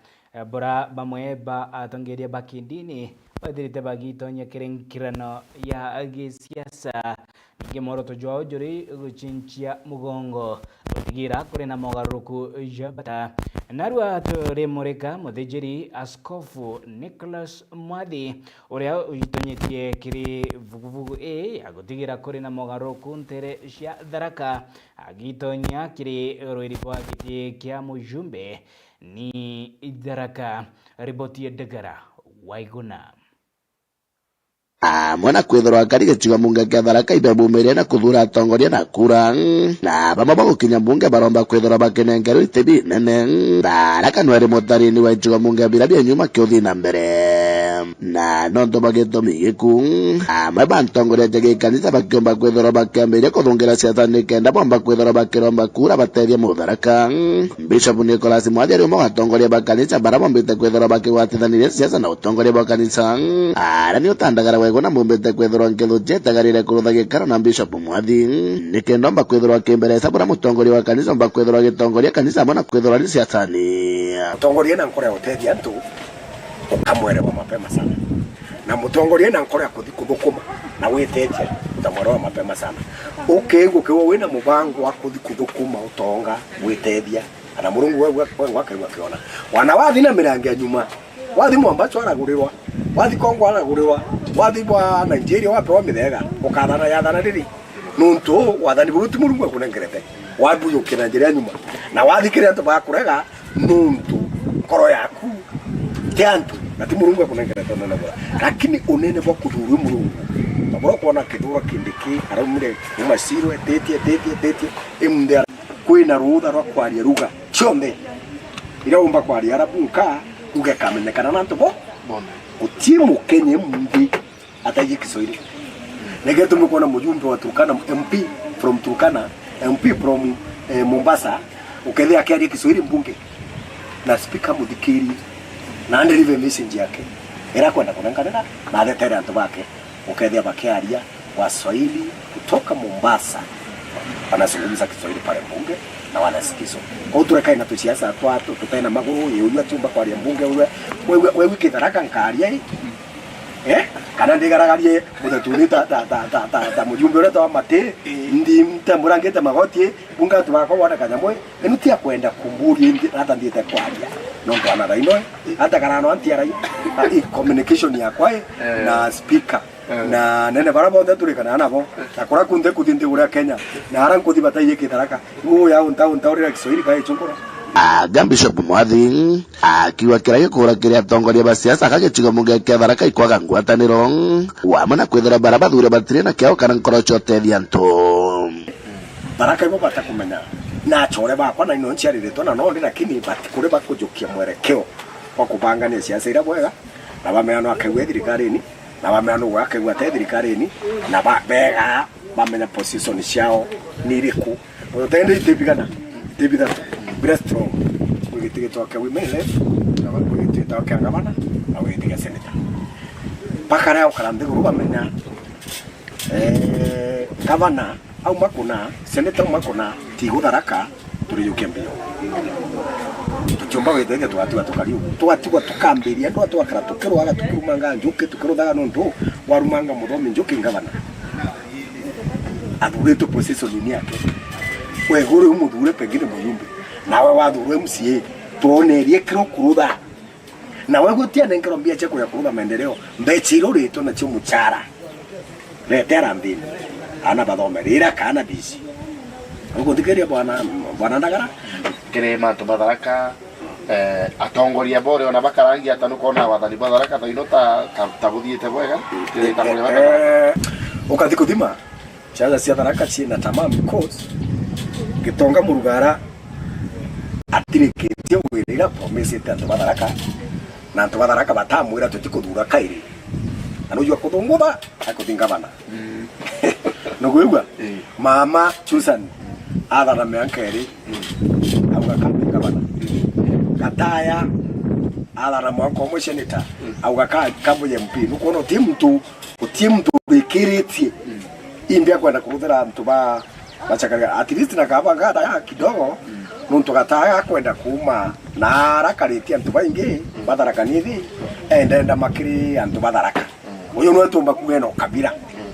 bura bamwe ba atongeria ba kidini bathirite bagitonya kiri nkirano ya gisiasa. Ningi mworoto jwao juri gucinchia mugongo gutigira kuri na mogaruruku ja bata. Narua turimurika muthinjiri Askofu Nicholas Mwathi, uria uitonyetie kiri vuguvugu ii ya gutigira kuri na mogaruruku ntere cia Tharaka, agitonya kiri rwiri rwa giti kia mujumbe ni Tharaka. Riboti ya Ndegara Waiguna. Amwe na kwithirwa akari gicigo mbunge kia Tharaka ibebumirie na kuthura atongoria na kura, na bamwe bagukinya mbunge baromba kwithirwa bakinenkerwa iti binene. Tharaka nweri mutarini wa icigo mbunge biria bia nyuma kiuthi na mbere. Na nontu bwa gitumi giku, amwe ba ntongoria ja gikanisa bakiumba kwithirwa bakiambiria kuthungira siasa nikenda bomba kwithirwa bakiromba kura batethia Mutharaka. Bishop Nicholas Mwathi ari umwe wa atongoria ba kanisa bara bombite kwithirwa bakigwatithaniria siasa na utongoria bwa kanisa. Ara ni utandagara wego na mbombite kwithirwa nkithu cietagarire kurutha gikaro na Bishop Mwathi nikenda omba kwithirwa akimbereca bura mutongoria wa kanisa omba kwithirwa agitongoria kanisa amwe na kwithirwa ari siasani. Utongoria na nkoro ya utethia antu, ukamwerewa mapema sana. Na mutongoria na nkoro ya kuthi kuthukuma na witethia, utamwerewa mapema sana. Ukiigua ukiwa wina mubango wa kuthi kuthukuma utonga, witethia, kana Murungu we, we, we, we akaigua akiona. Wana wathi na mirango ya nyuma, wathi Mombasa aragurirwa, wathi Congo aragurirwa, wathi bwa Nigeria wapewa mithega, ukathana yathana riri? Nuntu wathani buu ti Murungu akunengerete. Wabujukia na njira ya nyuma. Na wathikiria antu bakurega, nuntu nkoro yaku ti antu, na ti Murungu akunengerete unene bura. Lakini unene bwa kuthurwa i Murungu, na bura kwona kithura kindi ki, araumire kuma Siro, etitie, etitie, etitie, imunthi ara-, kwina rutha rwa kwaria ruga cionthe. Iria umba kwaria Arabu nka, uge kamenyekana na antu bo. Bona. Guti Mukenya imunthi ataiji Kiswahili. Nigitumi kwona mujumbe wa Turkana, M P from Turkana, M P from, eh, Mombasa, ukethia akiaria Kiswahili mbunge, na speaker muthikiri, na andirive message yake ira kwenda kunenkanira, na athetere antu bake, ukethia bakiaria Waswahili kutoka Mombasa, wanazungumza Kiswahili pale mbunge na wanasikizwa. Kwa hiyo turekai na tusiasa twa tu-, tutena maguru, ye uyu atiumba kwaria mbunge, uyu, we, we, we wiki Tharaka nkaria i. Eh? Kana ndigaragarie mutetuni ta, ta, ta, ta, ta, ta mujumbe uria twa Mati, ndi ntemurangite magoti, bunga tu bakwa wona kanyamu, inu tia kwenda kumburia indi, hata ndiete kwaria. Nontu ana thaino, hata karano anti arai, i communication yakwa i, Eh. na speaker. Eh. Na nene bara bonthe turikanaga nabo. Na kura kunthe kuthi nthiguru ya Kenya. Na ara nkuthi bataiye kitharaka. Iu ya unta, unta urira Kiswahili kae chungura. Aga Bishop Mwathi akiuga kiria gikura kiri atongoria ba siasa ka gicigo mbunge kia Tharaka ikwaga ngwataniro, wamwe na kwithira bara bathure batiri na kiao kana nkoro cia utethia antu. Tharaka ibo batakumenya na achore bakwa na ino nciariritwe na nondi, lakini batikuri bakujukia mwerekeo wa kubangania siasa iria bwega, na bamenya no akaigua thirikarine, na bamenya no akaigua te thirikarine, na ba-, bega bamenya position ciao ni iriku. Utende itebigana, itebithatu, bira strong. Wigiti gitwa kia women rep, na wigiti gitwa kia gavana, na wigiti kia senator. Bakara ukara nthiguru bamenya, eh, gavana auma kuna, seneta auma kuna, tigu Tharaka, turijukia mbio. Tutiumba gwitethia tugatiga tukari ugu. Tugatigwa tukambiria, andu twakara tukirwaga, tukirumanga njuki, tukiruthaga nontu warumanga muthomi njuki ngavana. Athuritwe position-ini yake. Wegure umuthure pengine mujumbe. Nawe wathurwe M C A, twonerie kiro kurutha. Na we gutia nenkerwa mbia cia kuya kuruga maendeleo, mbecha iria uritwe nacio muchara. Retera nthini. Ana bathome, rira kana bici. Ukuthikiria bwana, bwana Ndagara? Kiri mantu ba Tharaka, eh, atongoria bore ona bakarangia ata nukona wathani bwa Tharaka thaino ta, ta, ta buthiite bwega? Kiri atongoria ba Tharaka. Eh, ukathi kuthima. Siasa cia Tharaka ciina tamaa because Gitonga Murugara atirikitie wira ira promisete antu ba Tharaka, na antu ba Tharaka batamwira tutikuthura kairi. Na nujua kuthungutha, akuthi ngavana. Mm. Nukwigua? Eh. Mama Susan, mm, athana mianka iri, mm, auga kambe ngavana. Mm. Gataya, athana mwanka umwe seneta, mm, auga ka-, kambe M P. Nukwona uti muntu Guti muntu urikiritie, mm, imbi akwenda kuruthira antu ba, bachakaria. At least na kaba ngata ya kidogo, mm, nuntu gataga akwenda kuuma na arakaritie antu baingi, mm, ba Tharaka Nithi, endenda makiri antu ba Tharaka. Mm. Uyu niwe tumba kuga ena ukabira, mm,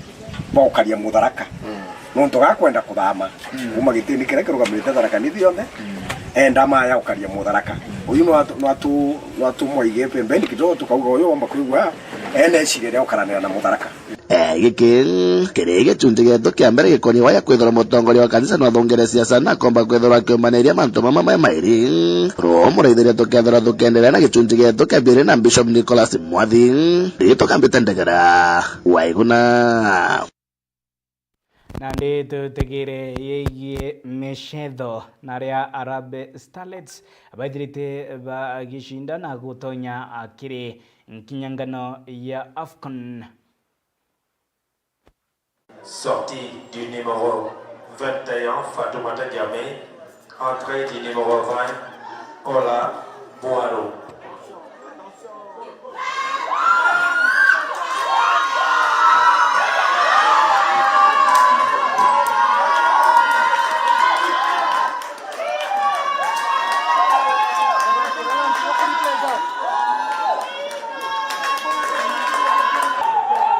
baukaria Mutharaka. Mm. Nontu gakwenda kuthama, mm, kuma gitini kiria kirugamirite Tharaka Nithi yonthe, mm, enda maya ukaria Mutharaka. Mm. Uyu nwatu-, nwatu-, nwatumwa ige pembeni kidogo, tukauga uyu womba kwigua ena eciria ria ukaranira na Mutharaka. Eh, giki kiri gicunji gietu kia mbere gikonie waya kwithirwa mutongoria wa kanisa nwathungire siasa na akomba kwithirwa akiumaniria mantu mamwe me mairi. Rumuraithiria tukethirwa tukienderea na gicunji gietu kia biiri na Bishop Nicholas Mwathi. Riitwa kambite Ndegera Waiguna. Nandi tutegere yegii micetho na aria Harambee Starlets baithirite bagicinda na gutonya kiri nkinyangano ya AFCON. Sortie du numéro vingt et un, Fatoumata Diame. Entrée du numéro vingt, Ola Boireau.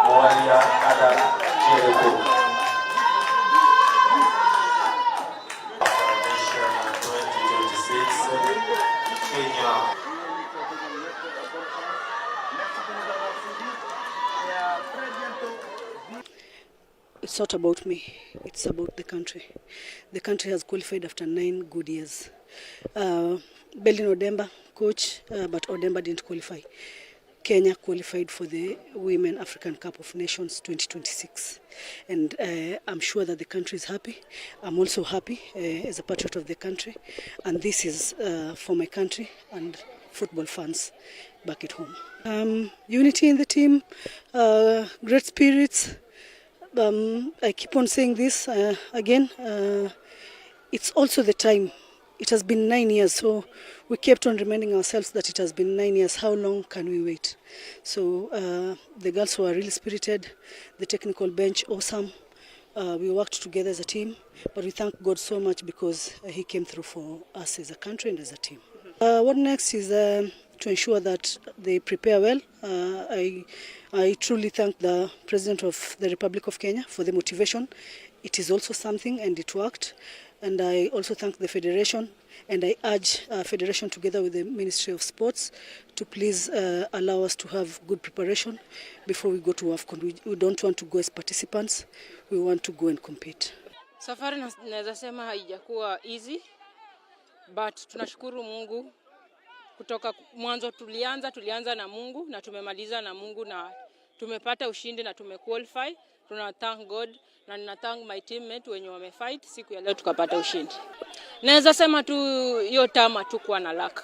Mwaria Adam Jericho. Nation twenty twenty-six, Kenya. It's not about me, it's about the country. The country has qualified after nine good years. Uh, Beldin Odemba, coach, uh, but Odemba didn't qualify. Kenya qualified for the Women African Cup of Nations twenty twenty-six. And uh, I'm sure that the country is happy. I'm also happy uh, as a patriot of the country. And this is uh, for my country and football fans back at home. Um, unity in the team, uh, great spirits. Um, I keep on saying this uh, again. Uh, it's also the time. It has been nine years, so we kept on reminding ourselves that it has been nine years. How long can we wait? So uh, the girls were really spirited, the technical bench awesome. Uh, we worked together as a team, but we thank God so much because uh, He came through for us as a country and as a team. Uh, what next is um, to ensure that they prepare well. Uh, I, I truly thank the President of the Republic of Kenya for the motivation. It is also something and it worked. And I also thank the Federation and I urge uh, Federation together with the Ministry of Sports to please uh, allow us to have good preparation before we go to AFCON. We, we don't want to go as participants, we want to go and compete. Safari na- naweza sema haijakuwa easy, but tunashukuru Mungu. Kutoka mwanzo tulianza, tulianza na Mungu na tumemaliza na Mungu na tumepata ushindi na tumequalify. Tuna thank God na nina thank my teammate wenye wamefight siku ya leo tukapata ushindi. Naweza sema tu hiyo term hatukuwa na luck.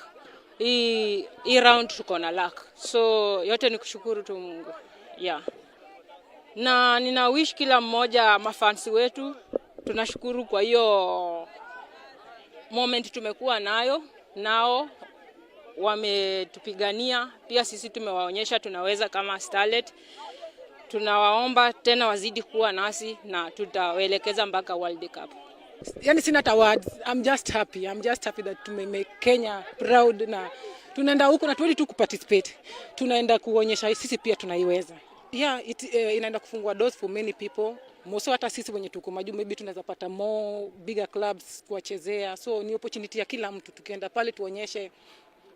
Hii hii round tuko na luck. So yote ni kushukuru tu Mungu. Yeah. Na nina wish kila mmoja, mafans wetu, tunashukuru kwa hiyo moment tumekuwa nayo nao, wametupigania pia, sisi tumewaonyesha tunaweza kama Starlet. Tunawaomba tena wazidi kuwa nasi na tutawaelekeza mpaka World Cup. Yani sina hata words. I'm just happy. I'm just happy that tumemake Kenya proud na tunaenda huko na tuendi tu kuparticipate. Tunaenda kuonyesha sisi pia tunaiweza. Yeah, it, eh, inaenda kufungua doors for many people. Moso hata sisi wenye tuko majuu maybe tunaweza pata more bigger clubs kuwachezea. So ni opportunity ya kila mtu tukienda pale tuonyeshe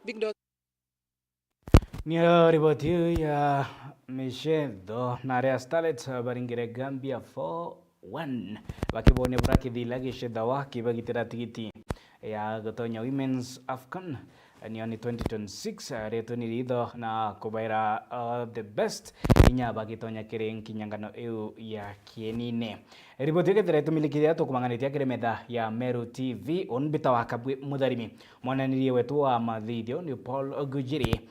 big doors. Niyo riboti iu ya micetho na aria Starlets baringire Gambia four one bakibonia buria kithila gicethawa kibagitira tigiti ya gutonya Women's AFCON niyo ni twenty twenty-six. Ritwe ni ritho na kubaira all the best inya bagitonya kiri nkinyangano iu ya kienine. Riboti ikethira itumilikiria tukumang'anitia kiri metha ya Meru T V, uni mbita wa Kabwi Mutharimi. Mwananirie wetu wa mathithio ni Paul Gujiri.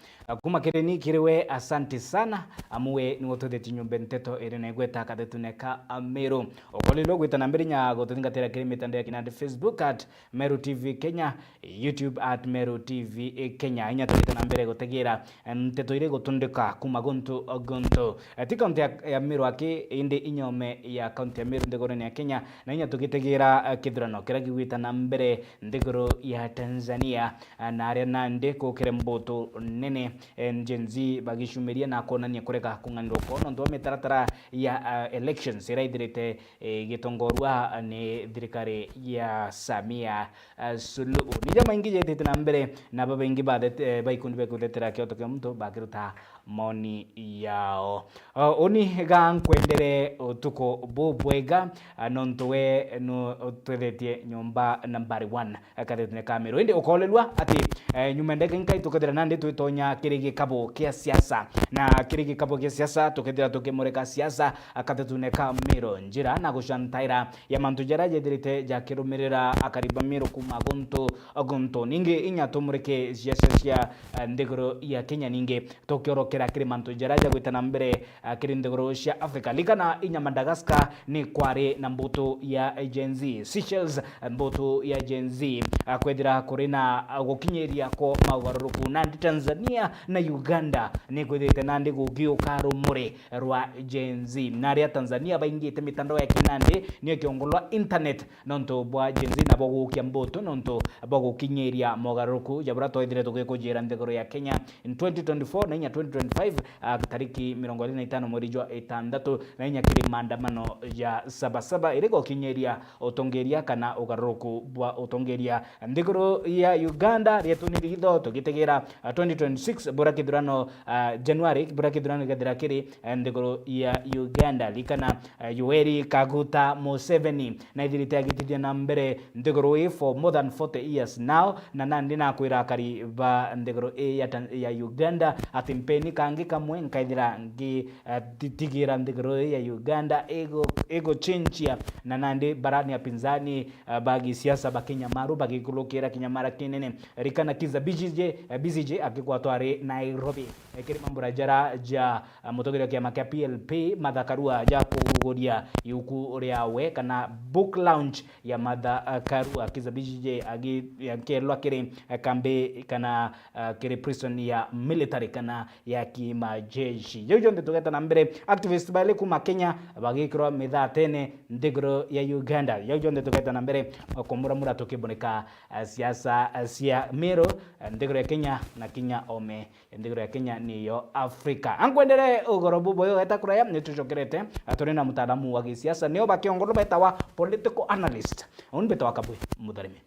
Kuma kiri ni kiri we, asanti sana, amu we niwe ututhetie nyumba nteto iri na igweta kathetune ka Meru. Ukolilwe gwita na mbere nya gututhingatira kiri mitandao ya kinandi, Facebook at Meru T V Kenya, YouTube at Meru T V Kenya. Inya twite na mbere gutegera nteto iri gutundika kuma guntu guntu. Ti kaunti ya, ya Meru aki, indi inyome ya kaunti ya Meru nthigurune ya Kenya, na inya tugitegera kithurano kiria gigwita na mbere nthiguru ya Tanzania, na aria nandi kukire mbutu nene, Gen Z bagicumiria na kwonania kurega kung'anirwa kwao nontu bwa mitaratara ya, ah, elections iria ithirite igitongorua ni thirikari ya Samia, ah, Suluhu. Ni jamaingi jetite na mbere, na babaingi bathete-, eh, ba ikundi bia kuthetera kioto kia muntu bakiruta moni yao. Ah, uni ga nkwendere utuku bubwega, ah, nontu we nu-, utwethetie nyomba nambari one. Kathetune ka Meru. Indi ukoolelua ati, eh, nyuma ndeke nkai tukethira nandi twitonya kiri gikabu kia siasa. Na kiri gikabu kia siasa tukethira tukimurika siasa kathetune ka Meru. Njira na gucantaira ya mantu jaria jethirite jakirumirira akari ba Meru kuma guntu guntu. Ningi inya tumurike siasa cia, eh, nthiguru ya Kenya ningi tukiorokia kiri mantu jaria jagwita na mbere, ah, kiri nthiguru cia Africa. Likana inya Madagascar ni kwari na mbutu ya Gen Z. Seychelles, mbutu ya Gen Z, ah, kwethira kuri na, ah, gukinyiria kwa maugaruruku. Nandi Tanzania na Uganda ni kwithirite nandi gugiuka rumuri rwa Gen Z. Na aria Tanzania baingite mitandao ya kinandi nio kiongolwa internet nontu bwa Gen Z nabo gukia mbutu nontu bwa gukinyiria mogaruruku ja buria twethire tugikujira nthiguru ya Kenya in twenty twenty-four na inya twenty twenty-five, ah, tariki mirongo iri na itano mweri jwa itandatu, na inya kiri maandamano ja Sabasaba iri gukinyiria utongeria kana ugaruruku bwa utongeria nthiguru ya Uganda. Rietu ni ritho tugitegira, ah, twenty twenty-six buria kithurano, ah, January buria kithurano gethira kiri, eh, nthiguru ya Uganda. Likana, eh, Yoweri Kaguta Museveni naithirite agitithia na mbere nthiguru ii for more than forty years now, na nandi nakwira akari ba nthiguru ii ya Tan-, ya Uganda ati mpeni kangi kamwe nkaithira ngi, eh, ti-, tigira nthiguru ii ya Uganda igu-, iguchinchia, na nandi barani apinzani, eh, ba gisiasa ba kinyamaru bagikulukira kinyamara kinene. Rikana Kizza Besigye, eh, Besigye akigwatwa ari Nairobi, eh, kiri mambura jara ja, ah, mutongeria wa kiama kia P L P, Martha Karua, ja kuruguria iuku riawe kana book launch ya Martha, ah, Karua. Kizza Besigye agi-, akielwa kiri, ah, kambi kana, ah, kiri prison ya military kana ya kimajeshi. Jau jonthe tugeta na mbere, activist baili kuma Kenya bagikirwa mithatene nthiguru ya Uganda. Jau jonthe tugeta na mbere, ah, kumuramura tukibunika, ah, siasa, ah, cia Meru, ah, nthiguru ya Kenya na kinya ome nthiguru ya Kenya niyo Afrika. Ankwendere ugoro buboyo eta kuraya, nitucokerete, ah, turi na mutaalamu wa gisiasa, nio bakiongolo betawa political analyst. Uni betawa Kabwe Mutharimi.